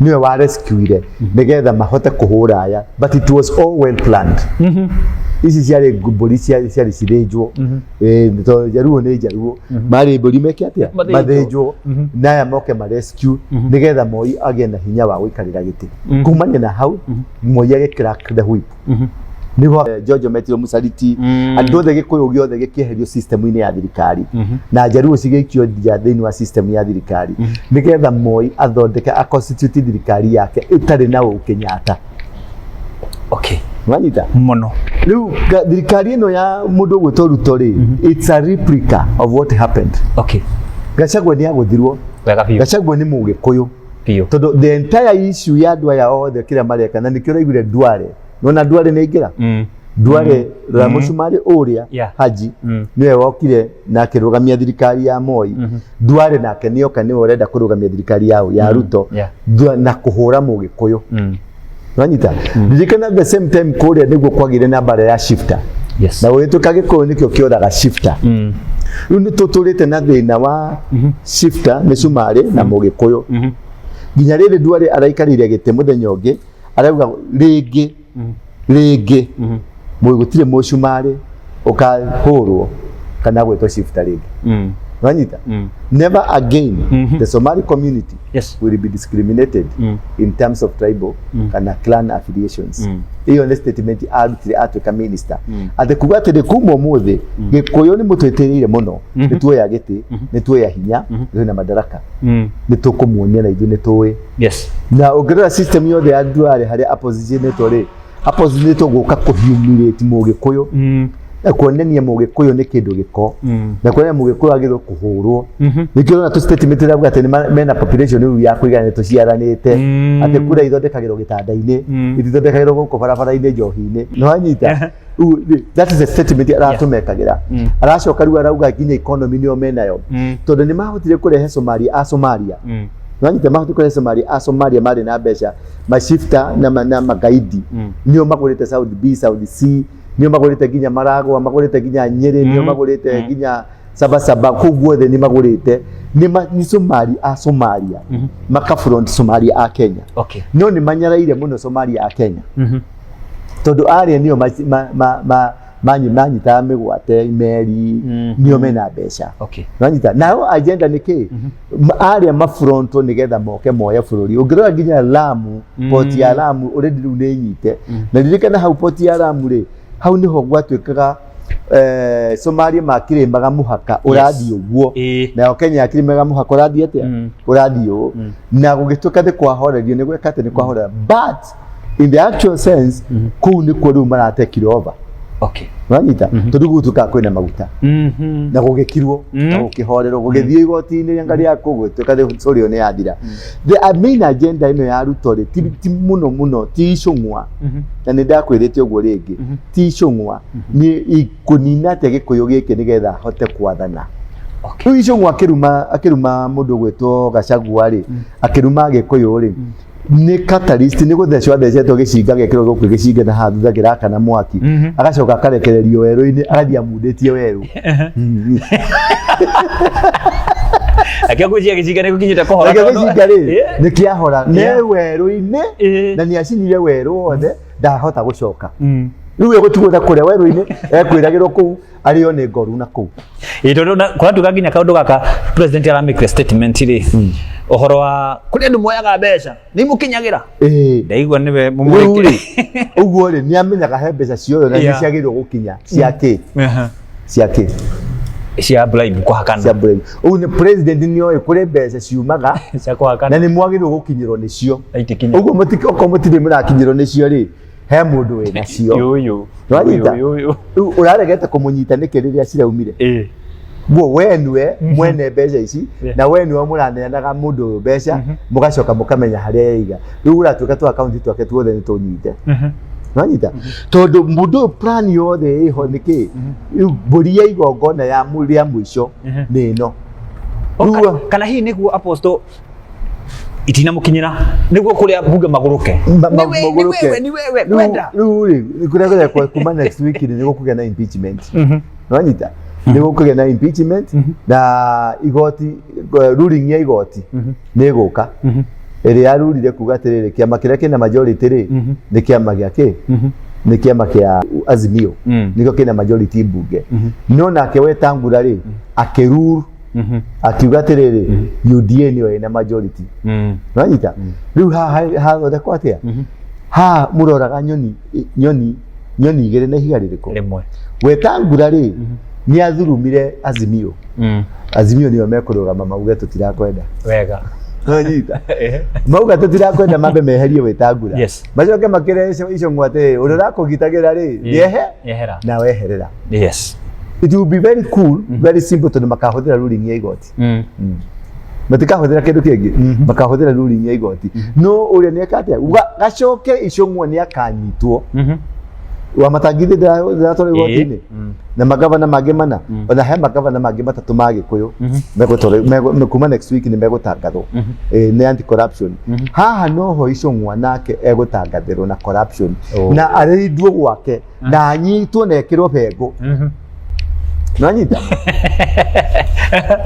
nĩwe wa rescuire nĩgetha mahote kũhũra aya, but it was all well planned. Ici ciarĩ mbũri ciarĩ cithĩnjwo. Tondũ njaruo nĩ njaruo, marĩ mbũri meke atĩa? Mathĩnjwo. Mathĩnjwo na aya moke ma rescue nĩgetha Moi agĩe na hinya wa gũikarĩra gĩtĩ. Kumania na hau Moi agĩ crack the whip, nĩho Jojo metirwo mũcariti. Andũ othe Gĩkũyũ gĩothe gĩkĩeherio system-inĩ ya thirikari na njaruo cigĩikio nja thĩinĩ wa system ya thirikari, nĩgetha Moi athondeke a constitute thirikari yake ĩtarĩ na ũkĩnyata. Wanyita? Muno. Rĩu thirikari ĩno ya mũndũ ũgwĩtwo Ruto rĩ, it's a replica of what happened. Gachagua nĩ agũthirwo. Wega biũ. Gachagua nĩ Mũgĩkũyũ, tondũ the entire issue ya andũ aya othe kĩrĩa mareka, na nĩkĩo ũraiguire Duale, nona Duale nĩ aingĩra. Duale rora mũcumarĩ ũrĩa Haji nĩwe wokire na akĩrũgamia thirikari ya Moi. Duale nake nĩoka, nĩwe ũrenda kũrũgamia thirikari yao ya Ruto na kũhũra Mũgĩkũyũ. Wanyita? Ririkana the same time kũrĩa nĩguo kwagĩire na mbara ya shifter, na gũgĩtuĩka Gĩkũyũ nĩkĩo kĩoraga shifter. Rĩu nĩ tũtũrĩte na thĩna wa shifter nĩ cumarĩ na Mũgĩkũyũ nginya rĩrĩ Duale araikarĩire gĩtĩ. Mũthenya ũngĩ arauga rĩngĩ rĩngĩ gũtirĩ mũcumarĩ ũkahũrwo kana gwĩtwo shifter rĩngĩ. Wanyita? Never again the Somali community will be discriminated in terms of tribal kana clan affiliations. Iyo nĩ statement arutire atuĩka minister, atĩ kuga atĩrĩ, kuma ũmũthĩ Gĩkũyũ nĩ mũtwĩtĩrĩire mũno, nĩ tuoya gĩtĩ, nĩ tuoya hinya, twĩna madaraka, nĩ tũkũmuonia na ithuĩ nĩ tũĩ. Na ũngĩrora system yothe ya Duale harĩa apositionĩtwo rĩ, apositionĩtwo gũka kũhumiliate Mũgĩkũyũ. Na kuonania mũgĩkũyũ nĩ kĩndũ gĩko na kuonania mũgĩkũyũ agĩrĩirwo kũhũrwo. Nĩkĩo ũrona tũ statement tũrauga atĩ mena population rĩu ya kũigana nĩ tũciaranĩte, atĩ kura ithondekagĩrwo gĩtanda-inĩ, itithondekagĩrwo gũkũ barabara-inĩ njohi-inĩ. Nĩ wanyita? Rĩu that is a statement aratũmekagĩra. Aracoka rĩu arauga nginya economy nĩyo menayo, tondũ nĩ mahotire kũrehe Somalia, a Somalia. Nĩwanyita? Mahotire kũrehe Somalia, a Somalia marĩ na mbeca, mashifta na magaidi nĩo magũrĩte South B, South C, nĩo magũrĩte nginya Maragwa, magũrĩte nginya Nyĩrĩ, nĩo magũrĩte nginya Sabasaba, kũu guothe nĩ magũrĩte. Nĩ Somali, a Somalia maka front Somalia a Kenya. No nĩ manyaraire mũno Somalia a Kenya, tondũ arĩa nĩo manyitaga mĩgwate meri, nĩo mena mbeca. Nwanyita? Nayo agenda nĩ kĩ? Arĩa mafronto nĩgetha moke moye bũrũri. Ũngĩrora nginya Lamu, port ya Lamu already rĩu nĩ nyite. Na ririkana hau port ya Lamu rĩ, hau nĩho gwatuĩkaga Somalia makĩrĩmaga mũhaka ũrathiĩ ũguo, nayo Kenya yakĩrĩmaga mũhaka ũrathiĩ atĩa? Ũrathiĩ ũũ. Na gũgĩtuĩka nĩ kwahorerio, nĩ gweka atĩ nĩ kwahorera, but in the actual sense kũu nĩkuo rĩu maratekire over. Wanyita? Tondũ gũtuĩkaga kwĩna maguta na gũgĩkirwo na gũkĩhorerwo, gũgĩthiĩ igoti-inĩ rĩa rĩa kũu, gũgĩtuĩka story ĩyo nĩ yathira. The main agenda ĩno ya Ruto rĩ, ti mũno mũno ti icũng'wa, na nĩ ndakwĩrĩte ũguo rĩngĩ, ti icũng'wa, nĩ kũnina atĩa gĩkũyũ gĩkĩ nĩgetha ahote kwathana. Rĩu icũng'wa akĩruma mũndũ ũgwĩtwo Gachagua rĩ, akĩruma gĩkũyũ rĩ, nĩ catalyst, nĩ gũthecwo athecetwo gĩcinga gekĩrwo gũkũ gĩcinga na haha thutha kĩrakana mwaki, agacoka akarekererio werũ-inĩ, agathiĩ amundĩtie werũ. Akĩo ngwĩciria gĩcinga nĩ gũkinyĩte kũhora. Nakĩo gĩcinga rĩ, nĩ kĩahora nĩ werũ-inĩ, na nĩ acinire werũ wothe, ndahota gũcoka. Rĩu egũtigwo na kũrĩa werũ-inĩ, ekwĩragĩrwo kũu arĩo nĩ ngoru na kũu. Ĩ tondũ kũratuĩka nginya kaũndũ gaka president aramĩkire statement rĩ, ũhoro wa kũrĩ andũ moyaga mbeca nĩ imũkinyagĩra. Ndaigua nĩwe Rĩu mũmũrĩke. rĩ, ũguo rĩ, nĩ amenyaga he mbeca cioyo na nĩ ciagĩrĩirwo gũkinya cia kĩ, cia kĩ? Cia bribe, kũhakana. Cia bribe. Ũguo nĩ president nĩ oĩ kũrĩ mbeca ciumaga cia kũhakana na nĩ mwagĩrĩirwo gũkinyĩrwo nĩcio. Na itikinya. Ũguo okorwo mũtirĩ mũrakinyĩrwo nĩcio rĩ, he mũndũ wĩ nacio. Yũyũ. Nĩwanyita? Yũyũ. Rĩu ũraregete kũmũnyita nĩkĩ rĩrĩa ciraumire? Guo we nĩwe mwene mbeca ici, na we nĩwe mũraneanaga mũndũ ũyũ mbeca, mũgacoka mũkamenya harĩa yaiga. Rĩu ũratuĩka tũ akaunti twake tuothe nĩ tũnyite. Nĩwanyita? Tondũ mũndũ ũyũ plan yothe ĩho nĩ kĩ? Rĩu mbũri ya igongona ya rĩa mũico nĩ ĩno. Rĩu Kana hihi nĩguo apostle itinamũkinyĩra nĩguo kũrĩa mbunge magũrũke. Magũrũke. Nĩ wewe Rĩu kwenda. rĩu rĩ, kũrĩa kũrĩa kuma next week rĩ, nĩ gũkũgĩa na impeachment. Nĩwanyita? Nĩ gũkũgĩa na impeachment na igoti, ruling ya igoti nĩ ĩgũka ĩrĩa yarurire kuga atĩrĩrĩ, kĩama kĩrĩa kĩna majority rĩ, nĩ kĩama gĩa kĩ? Nĩ kĩama kĩa Azimio, nĩkĩo kĩna majority mbunge. No nake Wetangula rĩ, akĩrur akiuga atĩrĩrĩ, UDA nĩyo ĩna majority. Nĩwanyita? Rĩu haha hathondekwo atĩa? Haha mũroraga nyoni igĩrĩ na ihiga rĩrĩkũ? Rĩmwe. Wetangula rĩ, nĩ athurumire Azimio. Azimio nĩo mekũrũgama mauge tũtirakwenda. Wega. Nĩwanyita? Mauga tũtirakwenda, mambe meherie Wetangula. Macoke makĩre Icũng'wa atĩrĩ, ũrĩa ũrakũgitagĩra rĩ, nĩehe Yehera. na weherera. It will be very cool, very simple, tondũ makahũthĩra ruling ya igoti. Matikahũthĩra kĩndũ kĩngĩ, makahũthĩra ruling ya igoti. No ũrĩa nĩ eka atĩa? Gacoke Icũng'wa nĩ akanyitwo. Wa matangithĩ ndiratwarwo igoti-inĩ na magavana mangĩ mana, ona he magavana mangĩ matatũ ma Gĩkũyũ megũtwarwo kuma next week nĩ megũtangathwo nĩ anti corruption. Haha noho Icũng'wa nake egũtangathĩrwo na corruption na arĩndwo gwake na anyitwo na ekĩrwo bengũ. Nĩwanyita?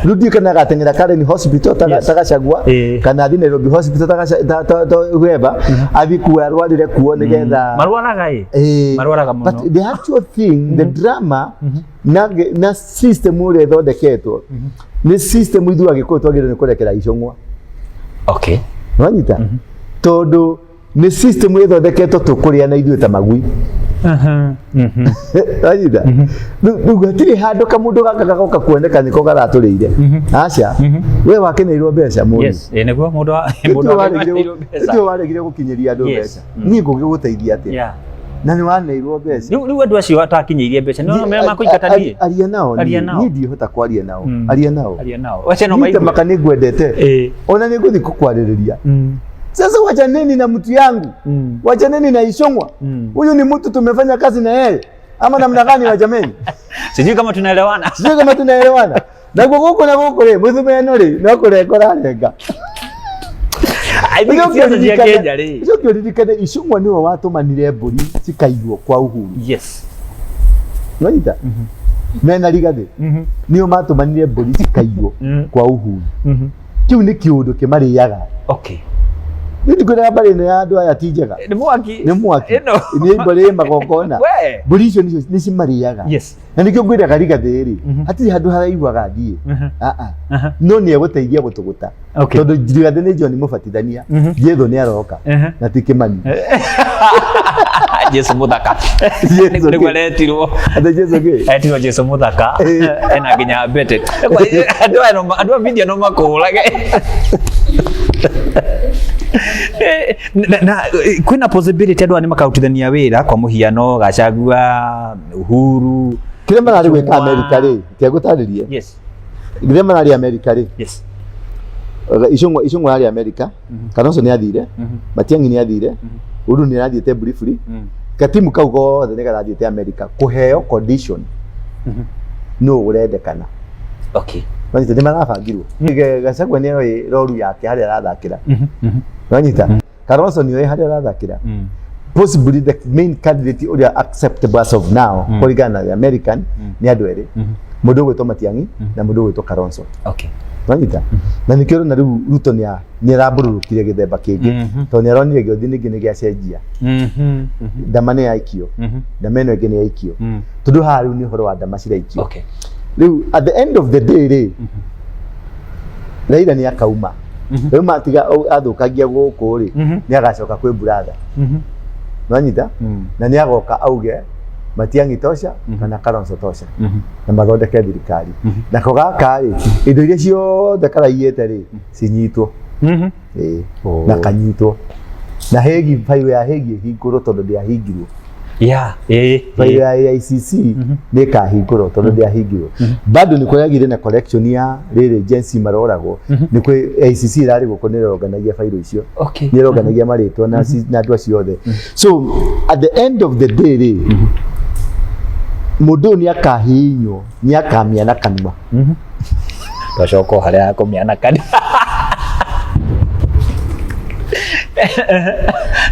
Rĩu ndiũĩ kana agateng'era Karen Hospital ta Gachagua, kana athiĩ Nairobi Hospital ta whoever, athiĩ kuo arwarĩre kuo nĩgetha Marwaraga ĩ. Marwaraga mũno. But the actual thing, the drama na system ũrĩa ĩthondeketwo nĩ system ithuĩ Agĩkũyũ twagĩrĩirwo nĩ kũrekera Icũng'wa. Nĩwanyita? Tondũ nĩ system ĩthondeketwo tũkũrĩa na ithuĩ ta magui. Wanyita? Rĩu hatirĩ handũ kamũndũ gaka gagoka kuoneka nĩko karatũrĩire. Aca, we wakeneirwo mbeca mũndũ. Yes, ĩ nĩguo mũndũ wa mũndũ Nĩtue waregire gũkinyĩria andũ mbeca. Niĩ ngũgĩgũteithia atĩa? Na nĩ waneirwo mbeca. Rĩu andũ acio atakinyĩirie mbeca nĩ mera makũingata niĩ. Aria nao. Aria nao. Niĩ ndihota kwaria nao. Aria nao. Aria nao. Wacha no Niĩ maigue. maka nĩ ngwendete. Ona nĩ ngũthiĩ kũkwarĩrĩria. Sasa wachaneni na mtu yangu. Wachaneni na Ichung'wa. Huyu ni mtu tumefanya kazi na yeye. Ama namna gani wa jameni? Sijui kama tunaelewana. Sijui kama tunaelewana. Naguo gũkũ na gũkũ rĩ, mũthumeno rĩ, no kũrenga ũrarenga. I think siasa cia Kenya rĩ. Ũcoke ũririkane Ichung'wa nĩwe watũmanire mbũri cikaiywo kwa Uhuru. Yes. Nĩwanyita? Mena Rigathĩ. Nĩo matũmanire mbũri cikaiywo kwa Uhuru. Kĩu nĩ kĩũndũ kĩmarĩaga. Okay. Niĩ ndikwĩraga mbarĩ ĩno ya andũ aya ti njega. Nĩ mwaki. Nĩ mwaki. Ĩno. Nĩ mbũri ĩ magongona. We. Mbũri icio nĩcio nĩcimarĩaga. Yes. Na nĩkĩo ngwĩraga Rigathĩ rĩ, hatirĩ handũ haraihuaga thiĩ. No nĩ egũteithia gũtũgũta. Okay. Tondũ Rigathĩ nĩ John mũbatithania, Jesũ nĩ aroka na ti Kĩmani. Jesu muthaka. Jesu Nĩguo kĩ? aretirwo. Atĩ Jesũ kĩ? Etirwo Jesu muthaka. Ena nginya mbete. Andũ aya no andũ a media no makũhũrage. Na kwĩna possibility andũ aya nĩ makarutithania wĩra kwa mũhiano Gachagua, Uhuru. Kĩrĩa mararĩ gwĩka Ichung'wa. Amerika rĩ, reke ngũtarĩrie. Yes. Kĩrĩa mararĩ Amerika rĩ, Yes. Ichung'wa arĩ Amerika, Kalonzo nĩ athire, Matiang'i nĩ athire, Uhuru nĩ arathiĩte briefly, gatimu kau gothe nĩ karathiĩte Amerika kũheo condition nũ ũrendekana. Okay. Wanyita nĩ marabangirwo. Gachagua nĩ oĩ roru yake harĩa arathakĩra. Wanyita Kalonzo nĩ oĩ harĩa arathakĩra. Possibly the main candidate ũrĩa acceptable as of now kũringana na the American nĩ andũ erĩ. Mũndũ ũgwĩtwo Matiang'i na mũndũ ũgwĩtwo Kalonzo. Okay. Wanyita na nĩkĩo ũrona rĩu Ruto nĩ arambũrũrũkire gĩthemba kĩngĩ tondũ nĩ aronire gĩothi ningĩ nĩ gĩacenjia. Ndama nĩ yaikio, ndama ĩno ĩngĩ nĩ yaikio, tondũ haha rĩu nĩ ũhoro wa ndama ciraikio. Okay. Rĩu at the end of the day rĩ, Raila nĩ akauma. Rĩu matiga athũkangia gũkũ rĩ, nĩ agacoka kwĩ brother. Nwanyita? Na nĩ agoka auge Matiang'i tosha kana Kalonzo tosha na mathondeke thirikari. Nako gaka rĩ, indo iria ciothe karaiyĩte rĩ, cinyitwo. Ĩĩ. Na kanyitwo. Na Hegi, bairo ya Hegi ĩhingũrwo tondũ ndĩahingirwo. Yeah. Bairo ya AICC nĩ ĩkahingũrwo tondũ ndĩahingirwo. Bado nĩ kũragire na collection ya rĩrĩ Gen Z maroragwo. Nĩ kwĩ AICC ĩrarĩ gũkũ nĩ ĩronganagia bairo icio. Okay. Nĩ ĩronganagia marĩtwa na na andũ acio othe. So at the end of the day rĩ, mũndũ ũyũ nĩ akahihinywo, nĩ akamĩa na kanua. Twacoka o harĩa hakũmĩa na kanua.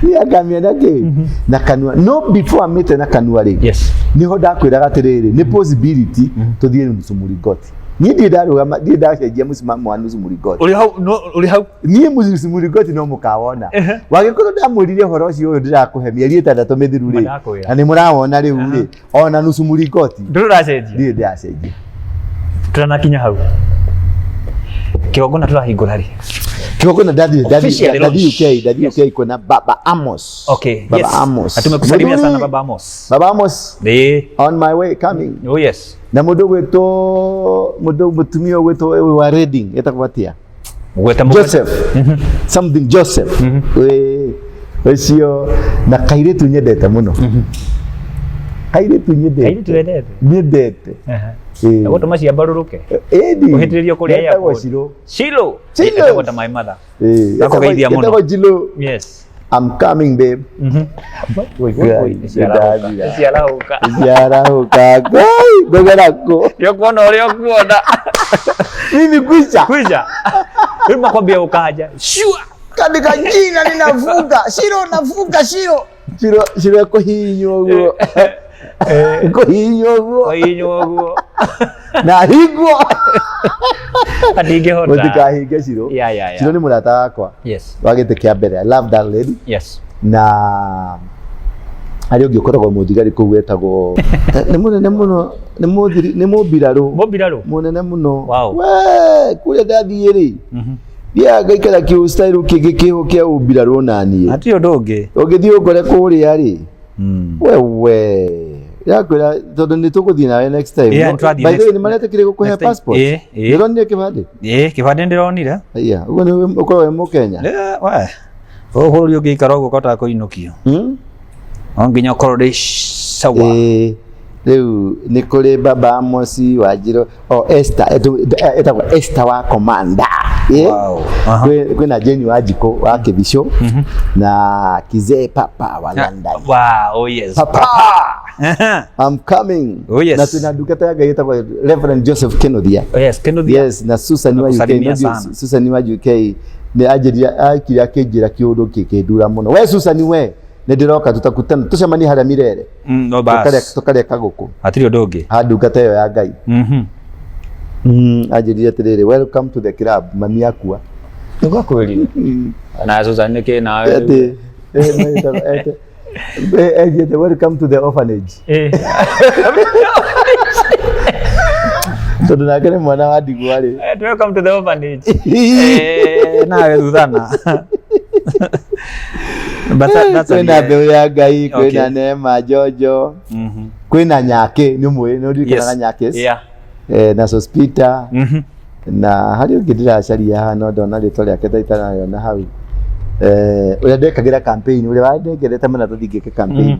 Nĩ akamĩa na kĩ? Na kanua. No before amĩte na kanua rĩ, Yes. niho ndakwĩraga atĩrĩrĩ, nĩ possibility tũthiĩ nusu mũringoti. Niĩ ndirĩ ndarũgama, ndirĩ ndacenjia mũsimamo wa nusu mũringoti. Ũrĩ hau, no ũrĩ hau. Niĩ nusu mũringoti no mũkawona. Wagĩkorwo ndamwĩrire ũhoro ũcio ũyũ ndĩrakũhe mĩeri 6 mĩthiru rĩ, Mandakwĩra. na nĩ mũrawona rĩu rĩ, ona nusu mũringoti Ndũrĩ ũracenjia. ndirĩ ndĩracenjia. Tũtanakinya hau. Kĩgongona tũrahingũra rĩ? Kĩgongona ndathiĩ Officially ndathiĩ launch. UK, ndathiĩ UK kuona Baba Amos. Okay. Baba yes. Amos. Na tumekusalimia sana Mũthuri. Baba Amos. Baba Amos Ĩĩ. on my way coming. Oh yes. Na mũndũ ũgwĩtwo mũndũ mũtumia ũgwĩtwo wa Reading etagwo atĩa? Mũgwete mũgwete. Joseph. Something Joseph. Ĩĩ, ũcio na kairĩtu nyendete mũno. Kairĩtu nyendete. Kairĩtu wendete? Nyendete. Ĩĩ. Gũtũma ciambarũrũke. Ĩni. Ũhĩtĩrĩrio kũrĩa Etagwo airport. Shiro. Shilo. Shilo. Etagwo ta my mother. Ĩĩ. Nakũgeithia mũno. Etagwo Shilo. Yes. I'm coming babe. Woi woi woi. Nĩndathira. Ciarahũka. Ciarahũka. Ngai, ngũgera kũ? Nĩ ũkuona ũrĩa ũkuona. Mimi kwisha. Kwisha. Rĩu makwambia ũkanja. Shua. Katika jina ninavuka. Shiro navuka Shiro. Shiro Shiro kũhihinywo ũguo. Kũhihinywo ũguo. Kũhihinywo ũguo. Na hingwo. Atingĩhota. Mũtikahinge Shiro. Yeah. Shiro nĩ mũrata wakwa. Yes. Wa gĩtĩ kĩa mbere. I love that lady. Yes. Na harĩ ũngĩ ũkoragwo mũthigari kũu wetagwo nĩ mũnene mũno, nĩ mũthiri, nĩ mũmbirarũ. Mũmbirarũ? Mũnene mũno. Wow. We, kũrĩa ndathiĩ rĩ, thiaga ngaikara kĩ style kĩngĩ kĩho kĩa ũmbirarũ naniĩ. Hatirĩ ũndũ ũngĩ. Ũngĩthiĩ ũngore kũrĩa rĩ, wewe yakwĩra tondũ nĩ tũgũthiĩ nawe next time. Yeah, nĩtwathiĩ By the way, next- nĩ maretĩkĩria gũkũhe next time. passport? Ĩĩ, ĩĩ. Ndĩronire kĩbandĩ? Ĩĩ, kĩbandĩ ndĩronire. Aya, ũguo nĩ ũkorwo wĩ Mũkenya. We. Ũyũ bũrũri ũngĩikara ũguo ũkahotaga kũinũkio. No nginya ũkorwo ũrĩ sawa. Ĩĩ, rĩu nĩ kũrĩ baba Amosi Wanjirũ o Esther etagwo Esther wa Komanda. Ĩĩ. Wow. Aha. Kwĩna Jane wa Njikũ wa Kĩbicũ na Kizee Papa wa London. Wow, oh yes. Papa. Aha. I'm coming. Oh, yes. Na twĩna ndungata ya Ngai ĩtagwo Reverend Joseph Kenothia. Oh yes, Kenothia. Yes, na Susan wa UK. Nakusalimia No, sana. Susan wa UK nĩ anjĩrire akire akĩnjĩra kĩũndũ kĩkĩndura mũno. We Susan we nĩ ndĩroka tutakutana tucemanie harĩa Mirere. No bas. Tũkarĩa kagũkũ. Hatirĩ ũndũ ũngĩ. Ha ndungata ĩyo ya Ngai. Anjĩrire atĩrĩrĩ, welcome to the club, mami akua. Nĩgwakwĩrire. Na Susan nĩkĩ nawe? Atĩ anjĩte welcome to the orphanage. Tondũ nake nĩ mwana wa ndigwa rĩ. Welcome to the orphanage. Nawe Susanna. But that's a Kwĩna mbeũ ya Ngai, kwĩna Neema Njonjo, kwĩna Nyakĩ, nĩ ũmũĩ, nĩ ũririkanaga Nyakĩ? Yeah. Na Sospita, na harĩ ũngĩ ndĩracaria haha no ndona rĩtwa rĩake ta itarayona hau. Ũrĩa ndekagĩra campaign, ũrĩa wandengerete maratathi ngĩke campaign.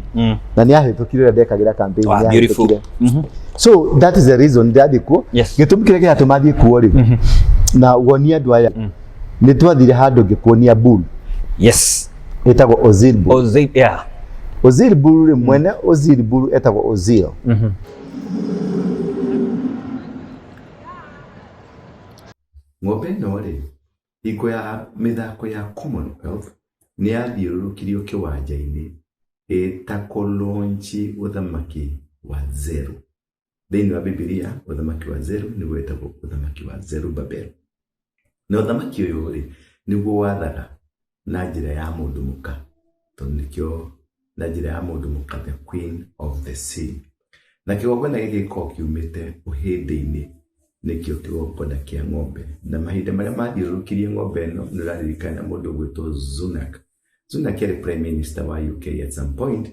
Na nĩ ahĩtũkire ũrĩa ndekagĩra campaign, Wow, nĩ beautiful. ahĩtũkire. So that is the reason ndathiĩ kuo. Yes. Gĩtũmi kĩrĩa kĩratũma thiĩ kuo rĩ, na wonie andũ aya, nĩ twathire handũ ngĩkuonia bull Yes. ĩtagwo Ozil bull. Ozil, yeah. Ozil bull rĩ, mwene Ozil bull etagwo Ozil. Ng'ombe ĩno rĩ, hingo ya mĩthako ya Commonwealth nĩ yathiũrũrũkirio kĩwanja-inĩ ĩta kũlonji ũthamaki wa Zeru. Thĩinĩ wa Bibilia, ũthamaki wa Zeru nĩguo wĩtagwo ũthamaki wa Zerubbabel. Na ũthamaki ũyũ rĩ, nĩguo wathaga na njĩra ya mũndũ mũka, tondũ nĩkĩo na njĩra ya mũndũ mũka, the queen of the sea. Na kĩgongona gĩkĩ gĩkoragwo kiumĩte ũhĩndĩ-inĩ, nĩkĩo kĩgongona kĩa ng'ombe. Na mahinda marĩa mathiũrũrũkirie ng'ombe ĩno, nĩ ũraririkana mũndũ ũgwĩtwo Sunak. Sunak arĩ prime minister wa UK at some point,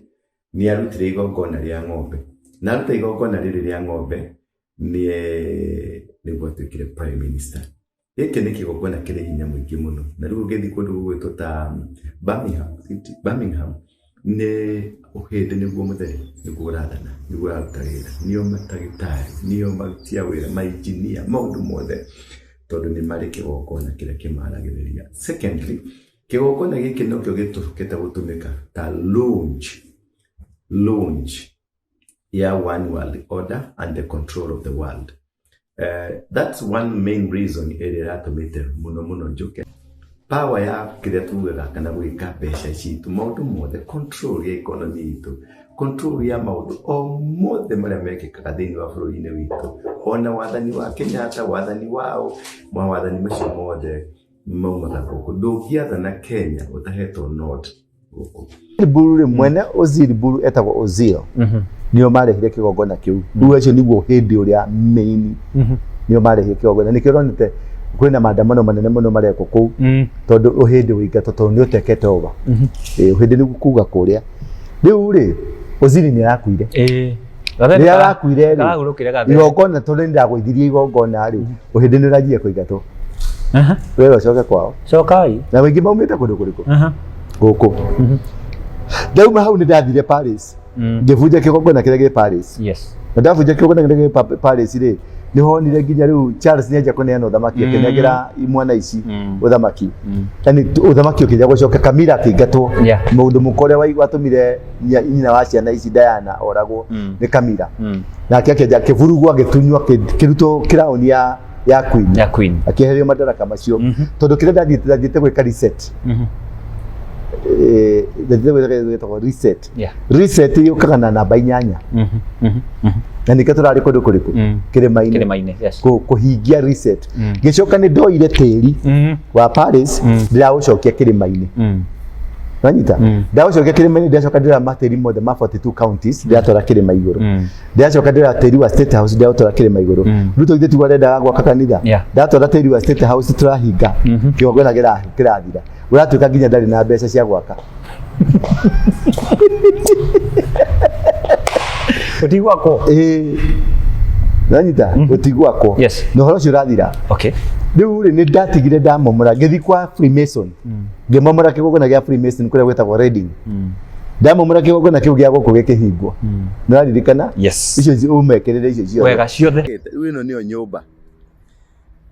nĩ arutire igongona rĩa ng'ombe. Na aruta igongona rĩrĩ rĩa ng'ombe, nĩguo atuĩkire prime minister. Gĩkĩ nĩ kĩgongona kĩrĩ hinya mũingĩ mũno. Na rĩu ũngĩthiĩ kũndũ gũgwĩtwo ta Birmingham, Birmingham nĩ ũhĩndĩ nĩguo mũtheri, nĩguo ũrathana, nĩguo ũraruta wĩra, nĩo matagĩtarĩ, nĩo maruti a wĩra, mainjinia, maũndũ mothe, tondũ nĩ marĩ kĩgongona kĩrĩa kĩmaragĩrĩria. Secondly, kĩgongona gĩkĩ nokĩo gĩtũkĩte gũtũmĩka ta launch ya one world order and the control of the world. That's one main reason ĩrĩa ĩratũmĩte mũno mũno njũke. Power ya kĩrĩa tugaga kana gwĩka mbeca citũ, maũndũ mothe, control ya economy itũ, control ya maũndũ o mothe marĩa mekĩkaga thĩinĩ wa bũrũri-inĩ witũ, ona wathani wa Kenyatta, wathani wao, mawathani macio mothe maumaga gũkũ. Ndũngĩathana Kenya ũtahetwo nod gũkũ. Bull rĩ, mwene Ozil bull etagwo Ozil. Nĩo marehire kĩgongona kĩu. Rĩu acio nĩguo hĩndĩ ũrĩa main nĩo marehire kĩgongona. Nĩkĩo ũronete kwĩna maandamano manene mũno marekwo kũu, tondũ ũhĩndĩ ũingatwo tondũ nĩ ũtekete over. Ũhĩndĩ nĩguo kuga kũrĩa. Rĩu rĩ, Ozil nĩ arakuire. Rĩrĩa arakuire rĩ, Karahurũkire gathere. igongona tondũ nĩ ndagũithirie igongona rĩ, ũhĩndĩ nĩ ũranjia kũingatwo. Wee ũcoke kwao. Cokai. Na wengĩ maumĩte kũndũ kũrĩkũ? Gũkũ. Ndauma hau nĩ ndathire Paris. Ngĩbunja kĩgongona kĩrĩa gĩ Paris. Yes. Na ndabunja kĩgongona kĩrĩa gĩ Paris rĩ, nĩ honire nginya rĩu Charles nĩ anjia kũneana ũthamaki, akĩnengera imwana ici ũthamaki. Yaani ũthamaki ũkĩnja gũcoka Camilla akĩingatwo. Mũndũ mũka ũrĩa watũmire nyina wa ciana ici Diana oragwo nĩ Camilla. Nake akĩanjia akĩburugwo, agĩtunywo, akĩrutwo kĩraũni ya Queen. Ya Queen. Akĩeherio madaraka macio. Tondũ kĩrĩa ndathiĩte gwĩka reset. Ndathiĩte gwĩka gĩtagwo reset. Reset yũkaga na namba 8. Na nĩkĩo tũrarĩ kũndũ kũrĩkũ? Kĩrĩma-inĩ. Kĩrĩma-inĩ, yes. Kũhingia reset. Ngĩcoka nĩ ndoire tĩri wa Paris, ndĩraũcokia kĩrĩma-inĩ. Wanyita? Ndaũcokia kĩrĩma-inĩ, ndĩracoka ndĩra matĩri mothe ma 42 counties, ndĩratwara kĩrĩma igũrũ. Ndĩracoka ndĩra tĩri wa State House, ndĩraũtwara kĩrĩma igũrũ. Ruto ithe tiguo arendaga gwaka kanitha. Ndatwara tĩri wa State House tũrahinga. Kĩgongona kĩrathira. Ũratuĩka nginya ndarĩ na mbeca cia gwaka. Gũtigwakwo. Nanyita? Gũtigwakwo. Yes. Na ũhoro ũcio ũrathira. Okay. Rĩu rĩ, nĩ ndatigire ndamomora, ngĩthiĩ kwa Freemason. Ngĩmomora kĩgongona gĩa Freemason kũrĩa gwĩtagwo Reading. Ndamomora kĩgongona kĩu gĩa gũkũ gĩkĩhingwo. Nĩũraririkana? Yes. Icio ũmekĩrĩre icio ciothe. Wega ciothe. Rĩu ĩno nĩyo nyũmba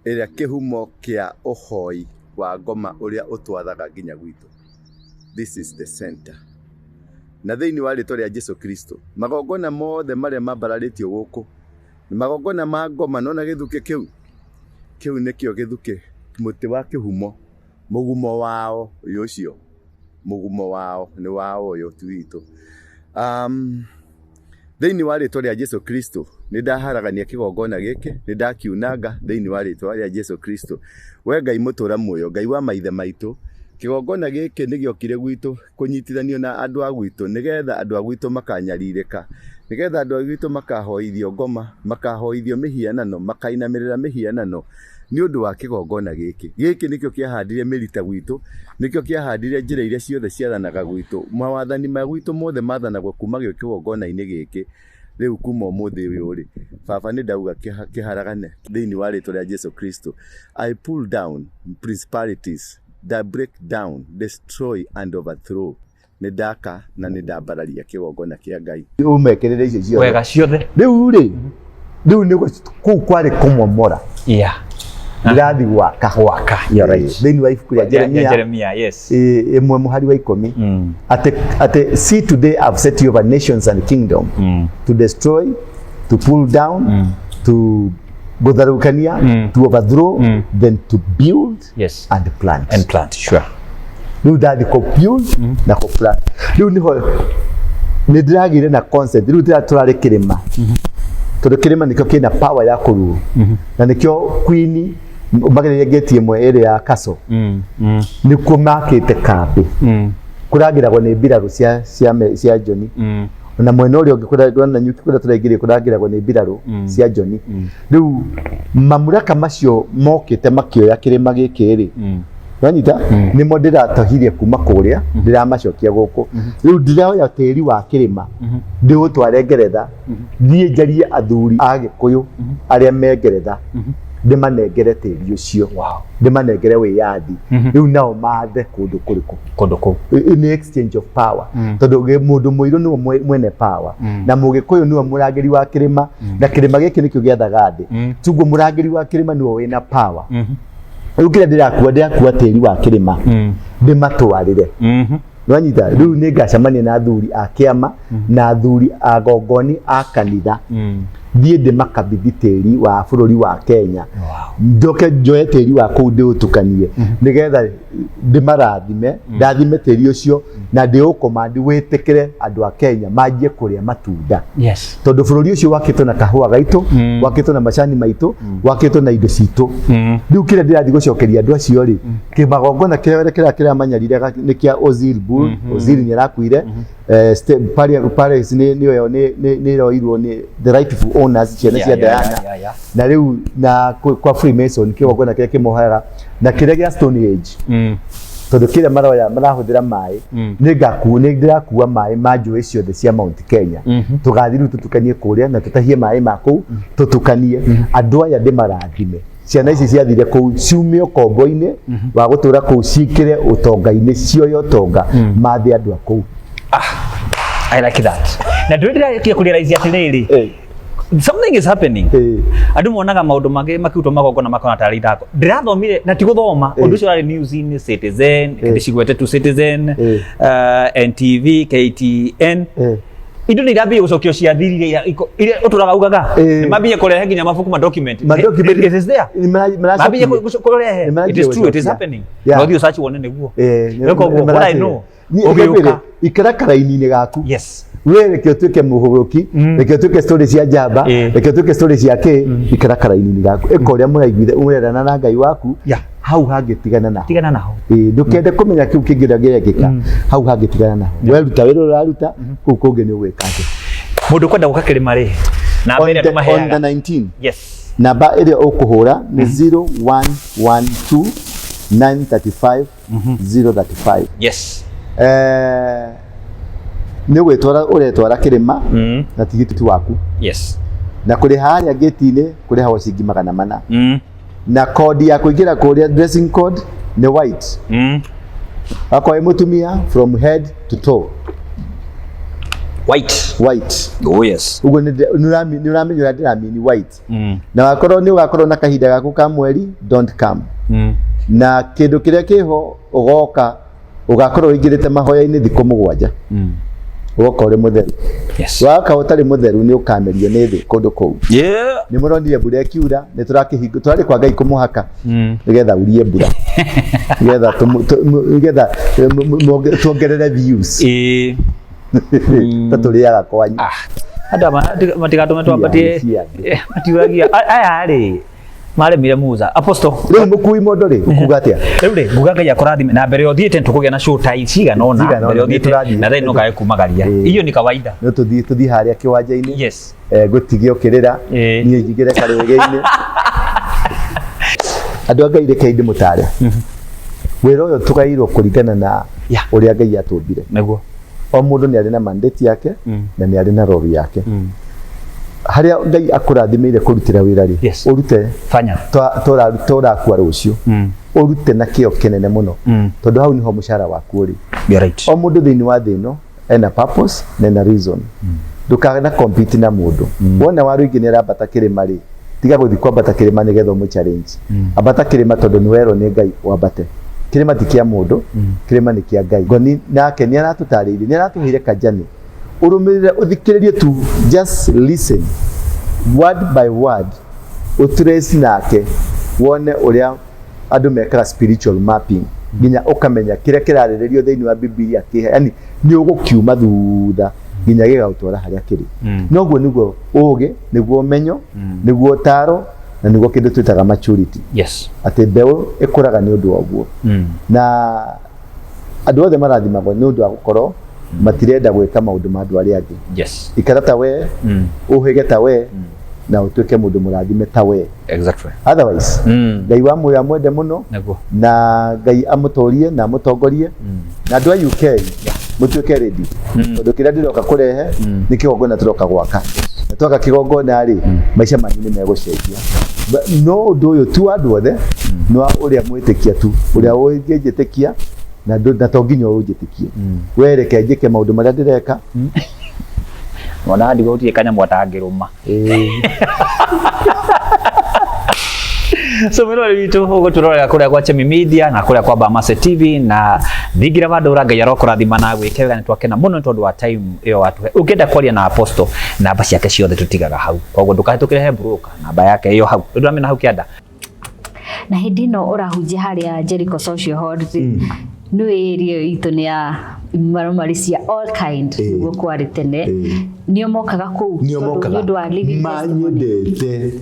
ĩrĩa kĩhumo kĩa ũhoi wa ngoma ũrĩa ũtwathaga nginya gwitũ. This is the center. Na thĩinĩ wa rĩtwa rĩa Jesu Kristo, magongona mothe marĩa mambararĩtio gũkũ, magongona ma ngoma, nona gĩthukĩ kĩu, kĩu nĩkĩo gĩthukĩ, mũtĩ wa kĩhumo, mũgumo wao ũyũ ũcio, mũgumo wao nĩ wao ũyũ ti witũ. Thĩinĩ wa rĩtwa rĩa Jesu Kristo, nĩ ndaharagania kĩgongona gĩkĩ, nĩ ndakiunanga thĩinĩ wa rĩtwa rĩa Jesu Kristo. We Ngai mũtũra muoyo, Ngai wa maithe maitũ, kĩgongona gĩkĩ nĩ gĩokire gwitũ kũnyitithanio na andũ a gwitũ, nĩgetha andũ a gwitũ makanyarirĩka, nĩgetha andũ a gwitũ makahoithio ngoma, makahoithio mĩhianano, makainamĩrĩra mĩhianano, nĩ ũndũ wa kĩgongona gĩkĩ. Gĩkĩ nĩkĩo kĩahandire mĩrita gwitũ, nĩkĩo kĩahandire njĩra iria ciothe ciathanaga gwitũ. Mawathani ma gwitũ mothe mathanagwo kuma kĩgongona-inĩ gĩkĩ. Rĩu kuma ũmũthĩ ũyũ rĩ, baba nĩ ndauga kĩharagane thĩinĩ wa rĩtwa rĩa Jesu Kristo. I pull down principalities that break down, destroy and overthrow. Nĩ ndaka na nĩ ndambararia kĩgongona kĩa Ngai. Ũmekĩrĩre icio ciothe. Wega ciothe. Rĩu rĩ, rĩu nĩ kũu kwarĩ kũmomora. Yeah. Ndĩrathiĩ gwaka. Gwaka. You're right. Thĩinĩ wa ibuku rĩa Jeremia. Jeremia, yes. Ĩmwe mũhari wa 10. Atĩ see today I've set you over nations and kingdom to destroy, to pull down, to gũtharũkania, to overthrow, then to build, yes, and plant. And plant, sure. Rĩu ndathi kũ build na kũ plant. Rĩu nĩho nĩ ndĩragĩire na concept. Rĩu tũrarĩ kĩrĩma. Tondũ kĩrĩma nĩkĩo kĩna power ya kũruru. Na nĩkĩo Queen magereire gate ĩmwe ĩrĩa ya Castle. Nĩkuo makĩte kambĩ. Kũrangĩragwo nĩ mbirarũ cia Njoni. Na mwena ũrĩa ũngĩ kũrĩa na nyuki kũrĩa tũraingĩrire kũrangĩragwo nĩ mbirarũ cia Njoni. Rĩu mamuraka macio mokĩte makĩoya kĩrĩma gĩkĩ rĩ, wanyita nĩmo ndĩratohirie kuma kũrĩa ndĩramacokia gũkũ. Rĩu ndĩroya tĩri wa kĩrĩma ndĩũtware Ngeretha, thiĩ njarie athuri a Gĩkũyũ arĩa me Ngeretha, ndĩmanengere tĩri ũcio, ndĩmanengere wĩyathi. Rĩu nao mathe kũndũ kũrĩkũ? Kũndũ kũu. Nĩ exchange of power. Tondũ mũndũ mũirũ nĩwe mwene power, na mũgĩkũyũ nĩwe mũrangĩri wa kĩrĩma, na kĩrĩma gĩkĩ nĩkĩo gĩathaga thĩ. Tuguo mũrangĩri wa kĩrĩma nĩwe wĩna power. Rĩu kĩrĩa ndĩrakua tĩri wa kĩrĩma ndĩmatwarĩre. Nĩwanyita? Rĩu nĩ ngacemania na athuri a kĩama na athuri a gongoni a kanitha, thiĩ ndĩmakabithi tĩri wa bũrũri wa Kenya, njoke njoe tĩri wa kũu ndĩũtukanie nĩgetha ndĩmarathime, ndathime tĩri ũcio na ndĩũkũmandi wĩtĩkĩre andũ a Kenya manjie kũrĩa matunda. Yes. Tondũ bũrũri ũcio wakĩtwo na kahũa gaitũ, wakĩtwo na macani maitũ, wakĩtwo na indo citũ. Rĩu kĩrĩa ndĩrathiĩ gũcokeria andũ acio rĩ, kĩmagongona kĩrĩa kĩramanyarire nĩ kĩa Ozil Bull. Ozil nĩ arakuire. Paris nĩyo nĩ ĩroirwo nĩ the rightful owners, ciana cia Diana. Na rĩu na kwa Freemason kĩgongona kĩrĩa kĩmohaga na kĩrĩa gĩa Stone Age. Tondũ kĩrĩa maroya marahũthĩra maĩ, nĩ ndĩrakua maĩ ma njũĩ ciothe cia Mount Kenya. Tũgathiĩ rĩu tũtukanie kũrĩa na tũtahie maĩ ma kũu, tũtukanie. Andũ aya ndĩmarathime. Ciana ici ciathire kũu ciume ũkombo-inĩ wa gũtũra kũu cikĩre ũtonga-inĩ, cioye ũtonga mathe andũ a kũu. I like that. Na ndĩrĩkia kũrealize atĩrĩrĩ, something is happening. Andũ monaga maũndũ mangĩ makĩrutwo magongona makona tarĩ ithako. Ndĩrathomire na ti gũthoma, ũndũ ũcio ũrarĩ news-inĩ, Citizen, ndĩcigwete tu Citizen, NTV, KTN. Indo nĩ irambia gũcokio ciathirire iria ũtũraga ugaga. Nĩ mambia kũrehe nginya mabuku ma document. It is there. Mambia kũrehe. It is true, it is happening. No thiĩ ũsearch wone nĩguo. Koguo what I know, ũgĩũka ikara karaini-inĩ gaku. Yes. We reke ũtuĩke mũhũrũki, reke ũtuĩke story cia njamba, reke ũtuĩke story cia kĩ, ikara karaini-inĩ gaku. Ĩka ũrĩa mũraiguitha, mũrerana na Ngai waku, hau hangĩtigana naho. Tigana naho. Ndũkende kũmenya kĩu kĩngĩ ũrĩa kĩrekĩka, hau hangĩtigana naho. Weruta wĩra ũrĩa ũraruta, kũu kũngĩ nĩ ũgwĩka atĩa. Mũndũ ũkwenda gũka kĩrĩma rĩ, namba ĩrĩa tũmaheaga. On the 19. Yes. Namba ĩrĩa ũkũhũra nĩ 0112 935 035. Yes. Nĩ gwĩtwara ũretwara kĩrĩma na tigiti waku. Yes. Na kũrĩha harĩa gate-inĩ kũrĩhagwo ciringi 400. Na kodi ya kũingĩra kũrĩa dressing code nĩ white. Akorwo wĩ mũtumia from head to toe. White. White. Oh yes. Ũguo nĩ ũramenya ũrĩa ndĩramini white. Mm. Na wakorwo nĩ ũgakorwo na kahinda gaku ka mweri, don't come. Na kĩndũ kĩrĩa kĩho ũgoka ũgakorwo ũingĩrĩte mahoya-inĩ thikũ 7. Ũgoka ũrĩ mũtheru. Yes. Waka ũtarĩ mũtheru nĩ ũkamerio nĩ thĩ kũndũ kũu. Yeah. Nĩ mũronire mbura ĩkiura, nĩ tũrakĩhingo tũrarĩ kwa Ngai kũmũhaka nĩgetha urie mbura nĩgetha nĩgetha tuongerere views. Ĩĩ. Ta tũrĩaga kwanyu. Andũ matigatũme twambatie matiuragia aya rĩ maremire Musa. Apostle. Rĩu mũkui mondo rĩ ũkuga atĩa? Rĩu rĩ nguga Ngai akũrathime na mbere ũthiĩte tũkũgĩa na show ta cigana ũna mbere ũthiĩte na rĩu no kae kumagaria. Iyo ni kawaida. No tũthiĩ tũthiĩ harĩa kĩwanja-inĩ. Yes. Ngũtigie ũkĩrĩra niĩ njingĩre karwĩgĩ-inĩ. Andũ a Ngai rekei ndĩmũtare. Wĩra ũyũ tũgairwo kũringana na ũrĩa Ngai atũmbire. Nĩguo. O mũndũ nĩ arĩ na mandate yake na nĩ arĩ na role yake. Harĩa Ngai akũrathimĩire kũrutĩra wĩra rĩ, Yes. ũrute Fanya. Tũrakua rũciũ. Ũrute na kĩo kĩnene mũno. Tondũ hau nĩho mũcara waku ũrĩ. You're right. O mũndũ thĩinĩ wa thĩ ĩno ena purpose na ena reason. Ndũkana compete na mũndũ. Wona Waruingi nĩ arambata kĩrĩma rĩ, tiga gũthiĩ kwambata kĩrĩma nĩgetha ũmũ challenge. Ambata kĩrĩma tondũ nĩ werwo nĩ Ngai wambate. Kĩrĩma ti kĩa mũndũ, kĩrĩma nĩ kĩa Ngai. Ngoni nake nĩ aratũtarĩirie, nĩ aratũheire kajani. Ũrũmĩrĩre ũthikĩrĩrie tu, just listen word by word, ũtrace nake wone ũrĩa andũ mekaga spiritual mapping nginya ũkamenya kĩrĩa kĩrarĩrĩrio thĩinĩ wa Bibilia kĩhe, yani nĩ ũgũkiuma thutha nginya gĩgagũtwara harĩa kĩrĩ. Noguo nĩguo ũgĩ, nĩguo ũmenyo, nĩguo ũtaro, na nĩguo kĩndũ twĩtaga maturity. Yes. Atĩ mbeũ ĩkũraga nĩ ũndũ wa ũguo. Na andũ othe marathimagwo nĩ ũndũ wa gũkorwo matirenda gwĩka maũndũ ma andũ arĩa angĩ. Yes. Ikara ta we, ũhĩge ta we, na ũtuĩke mũndũ mũrathime ta we. Exactly. Otherwise, Ngai wa muoyo amwende mũno Nĩguo. na Ngai amũtũrie na amũtongorie na andũ a UK mũtuĩke ready tondũ kĩrĩa ndĩroka kũrehe nĩ kĩgongona tũroka gwaka na twaka kĩgongona rĩ maica manyu nĩ megũcenjia. No ũndũ ũyũ ti wa andũ othe, nĩ wa ũrĩa mwĩtĩkia tu, ũrĩa ũngĩnjĩtĩkia na to nginya ũnjĩtĩkie. We reke njĩke maũndũ marĩa ndĩreka. Mwana ndigwo gũtirĩ kanyamũ atangĩrũma. So mwĩroreri witũ ũgũtũrorera kũrĩa kwa Chemi Media na kũrĩa kwa Bamase TV na thingira wa ndũra Ngai arokũrathima na gwĩke wega nĩ twakena mũno nĩ tondũ wa time ĩyo watũhe. Ũngĩenda kwaria na Apostle namba ciake ciothe tũtigaga hau, koguo ndũkahĩtũkĩre he broker, namba yake ĩyo hau ndũramena hau kĩanda. Na hĩndĩ ĩno ũrahunjia harĩa Jericho Social Hall rĩ, nĩ area ĩyo itũ nĩ ya marũmarĩ cia all kind nĩguo kwarĩ tene, nĩo mokaga kũu nĩo tondũ mokaga nĩ ũndũ wa living testimony. manyendete.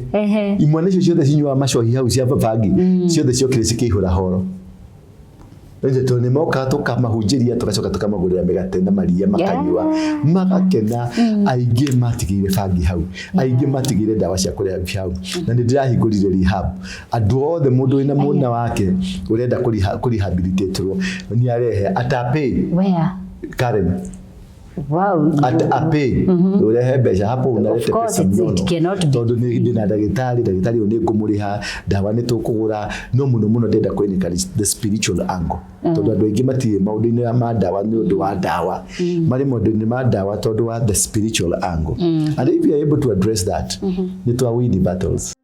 Imwana icio ciothe cinyuaga macohi hau cia bangi ciothe ciokire cikĩihũra horo. Tondũ nĩ mokaga tũkamahunjĩria tũgacoka tũkamagũrĩra mĩgate na maria makanyua magakena. Aingĩ matigĩire bangi hau, aingĩ matigĩire ndawa cia kũrebia hau, na nĩ ndĩrahingũrire rehab. Andũ othe mũndũ wĩna mũna wake ũrenda kũrehabilitatwo nĩ arehe atapĩ. Where? Karen. Wow. At apĩ ũrehe mbeca hapo unalete Of course, pesa it mnono. cannot be. Tondũ ndĩna ndagĩtarĩ, ndagĩtarĩ ũyũ nĩ ngũmũrĩha, ndawa nĩ tũkũgũra, no mũno mũno ndĩrenda kweneka the spiritual angle. Tondũ andũ aingĩ matirĩ maũndũ-inĩ ma ndawa nĩ ũndũ wa ndawa, marĩ maũndũ-inĩ ma ndawa tondũ wa the spiritual angle. And if you are able to address that, nĩ twa win battles.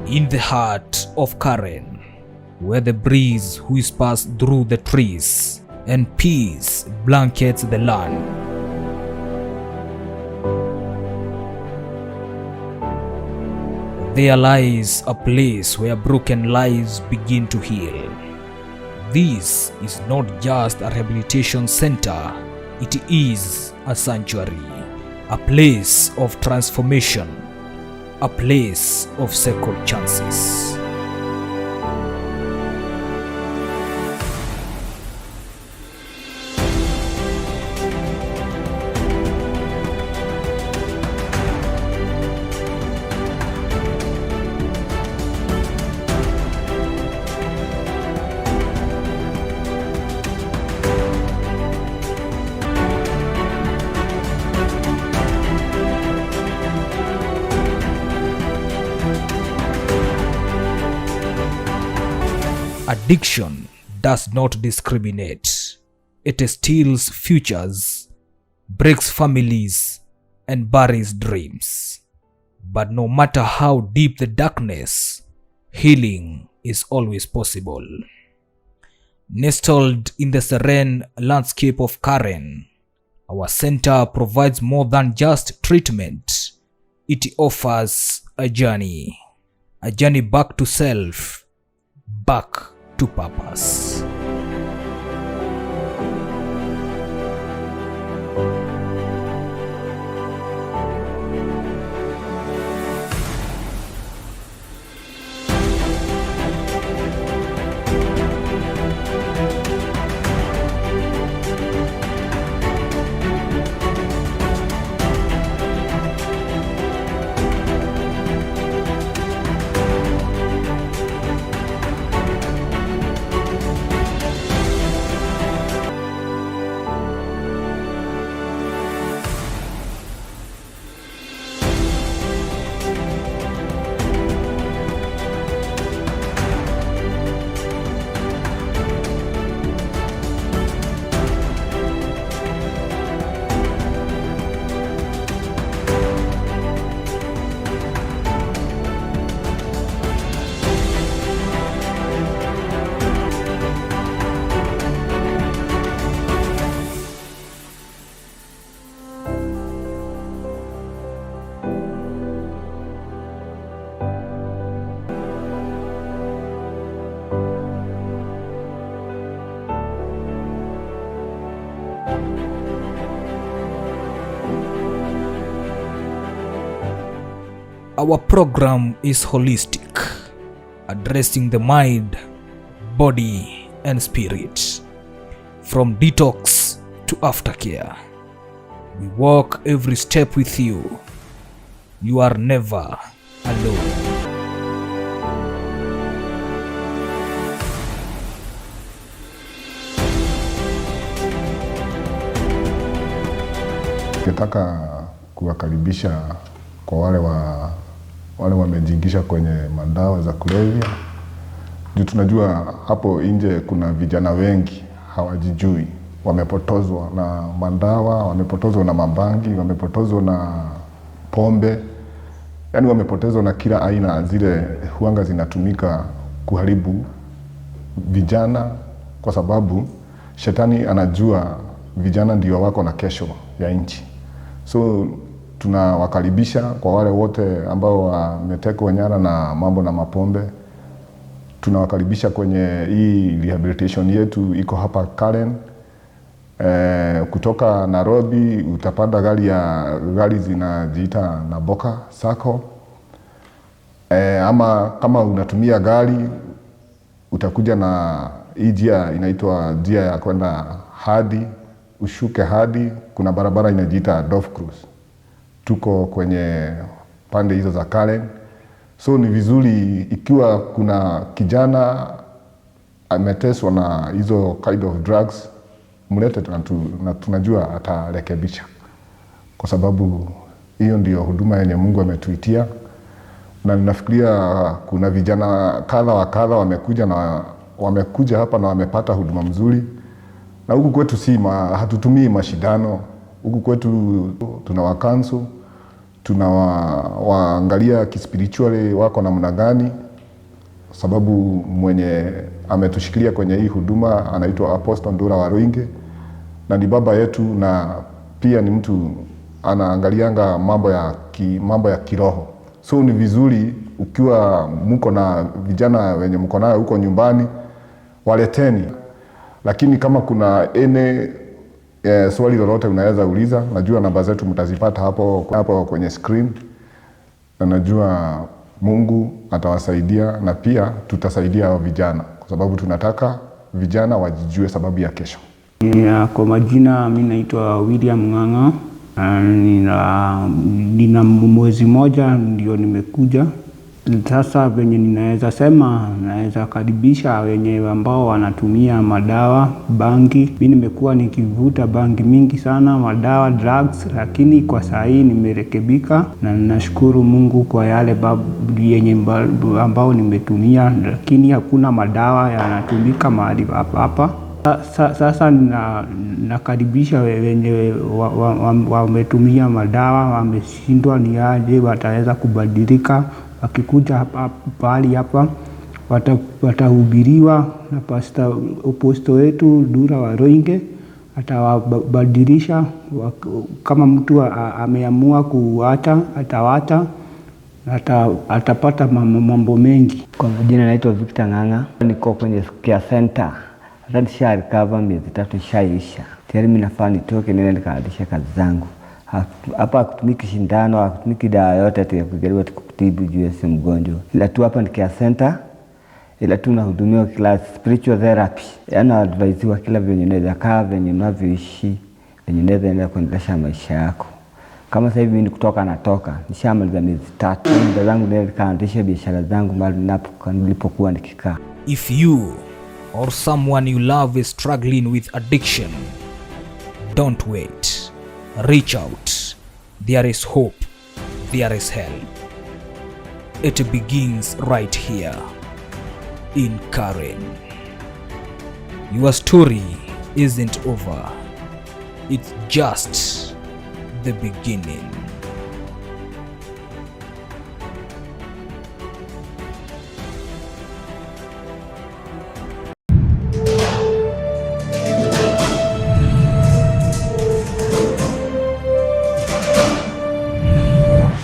In the heart of Karen, where the breeze whispers through the trees and peace blankets the land. There lies a place where broken lives begin to heal. This is not just a rehabilitation center, it is a sanctuary, a place of transformation, a place of second chances. Addiction does not discriminate. It steals futures, breaks families, and buries dreams. But no matter how deep the darkness, healing is always possible. Nestled in the serene landscape of Karen, our center provides more than just treatment. It offers a journey back to self, back to purpose. Our program is holistic, addressing the mind, body, and spirit. From detox to aftercare, we walk every step with you. You are never alone. Ningetaka kuwakaribisha kwa wale wamejiingisha kwenye madawa za kulevya. Juu tunajua hapo nje kuna vijana wengi hawajijui, wamepotozwa na madawa, wamepotozwa na mabangi, wamepotozwa na pombe, yani wamepotezwa na kila aina zile huanga zinatumika kuharibu vijana, kwa sababu shetani anajua vijana ndio wako na kesho ya nchi. So tunawakaribisha kwa wale wote ambao wametekwa nyara na mambo na mapombe. Tunawakaribisha kwenye hii rehabilitation yetu iko hapa Karen. Kutoka Nairobi utapanda gari zinajiita Naboka Sacco. Ama kama unatumia gari utakuja na hii njia inaitwa njia ya kwenda hadi ushuke hadi kuna barabara inajiita Dove Cruise. Tuko kwenye pande hizo za Karen. So ni vizuri ikiwa kuna kijana ameteswa na hizo kind of drugs, mlete na tunajua atarekebisha, kwa sababu hiyo ndio huduma yenye Mungu ametuitia. Na ninafikiria kuna vijana kadha wa kadha wamekuja hapa na wamepata huduma mzuri. Na huku kwetu hatutumii mashindano. Huku kwetu tunawakansu, tunawaangalia kispiritually wako namna gani, sababu mwenye ametushikilia kwenye hii huduma anaitwa Apostle Ndura Waruinge, na ni baba yetu, na pia ni mtu anaangalianga mambo ya kiroho. So ni vizuri ukiwa mko na vijana wenye mko nayo huko nyumbani, waleteni. Lakini kama kuna ene swali lolote unaweza uliza, najua namba zetu mtazipata hapo kwenye screen, na najua Mungu atawasaidia, na pia tutasaidia hao vijana, kwa sababu tunataka vijana wajijue sababu ya kesho. Kwa majina mimi naitwa William Ng'ang'a. Nina mwezi moja ndio nimekuja. Sasa venye ninaweza sema, naweza karibisha wenye ambao wanatumia madawa, bangi. Mi nimekuwa nikivuta bangi mingi sana, madawa, drugs, lakini kwa saa hii nimerekebika na ninashukuru Mungu kwa yale yenye ambao nimetumia, lakini hakuna madawa yanatumika mahali hapa. Sasa nakaribisha wenye wametumia madawa, wameshindwa ni aje wataweza kubadilika. Wakikuja hapa pahali hapa watahubiriwa na pasta apostle wetu Dura wa Roinge, atawabadilisha. Kama mtu ameamua kuacha atawacha, atapata mambo mengi. Kwa majina naitwa Victor Ng'ang'a, niko kwenye care center. Hata nisha recover miezi 3 ishaisha. Tayari mimi nafaa nitoke niende nikaanzishe kazi zangu. Hapa hakutumiki shindano, hakutumiki dawa yote ati ya kujaribu kutibu juu ya si mgonjwa. Ila tu hapa ni care center, ila tu nahudumiwa kila spiritual therapy. Yaani naadvisiwa kila venye unaweza kaa, venye unavyoishi, venye unaweza enda kuendelesha maisha yako. Kama sasa hivi mimi kutoka natoka, nishamaliza miezi 3. Muda zangu niende nikaanzishe biashara zangu mahali nilipokuwa nikikaa. If you or someone you love is struggling with addiction, don't wait. Reach out. There is hope. There is help. It begins right here in Karen. Your story isn't over. It's just the beginning.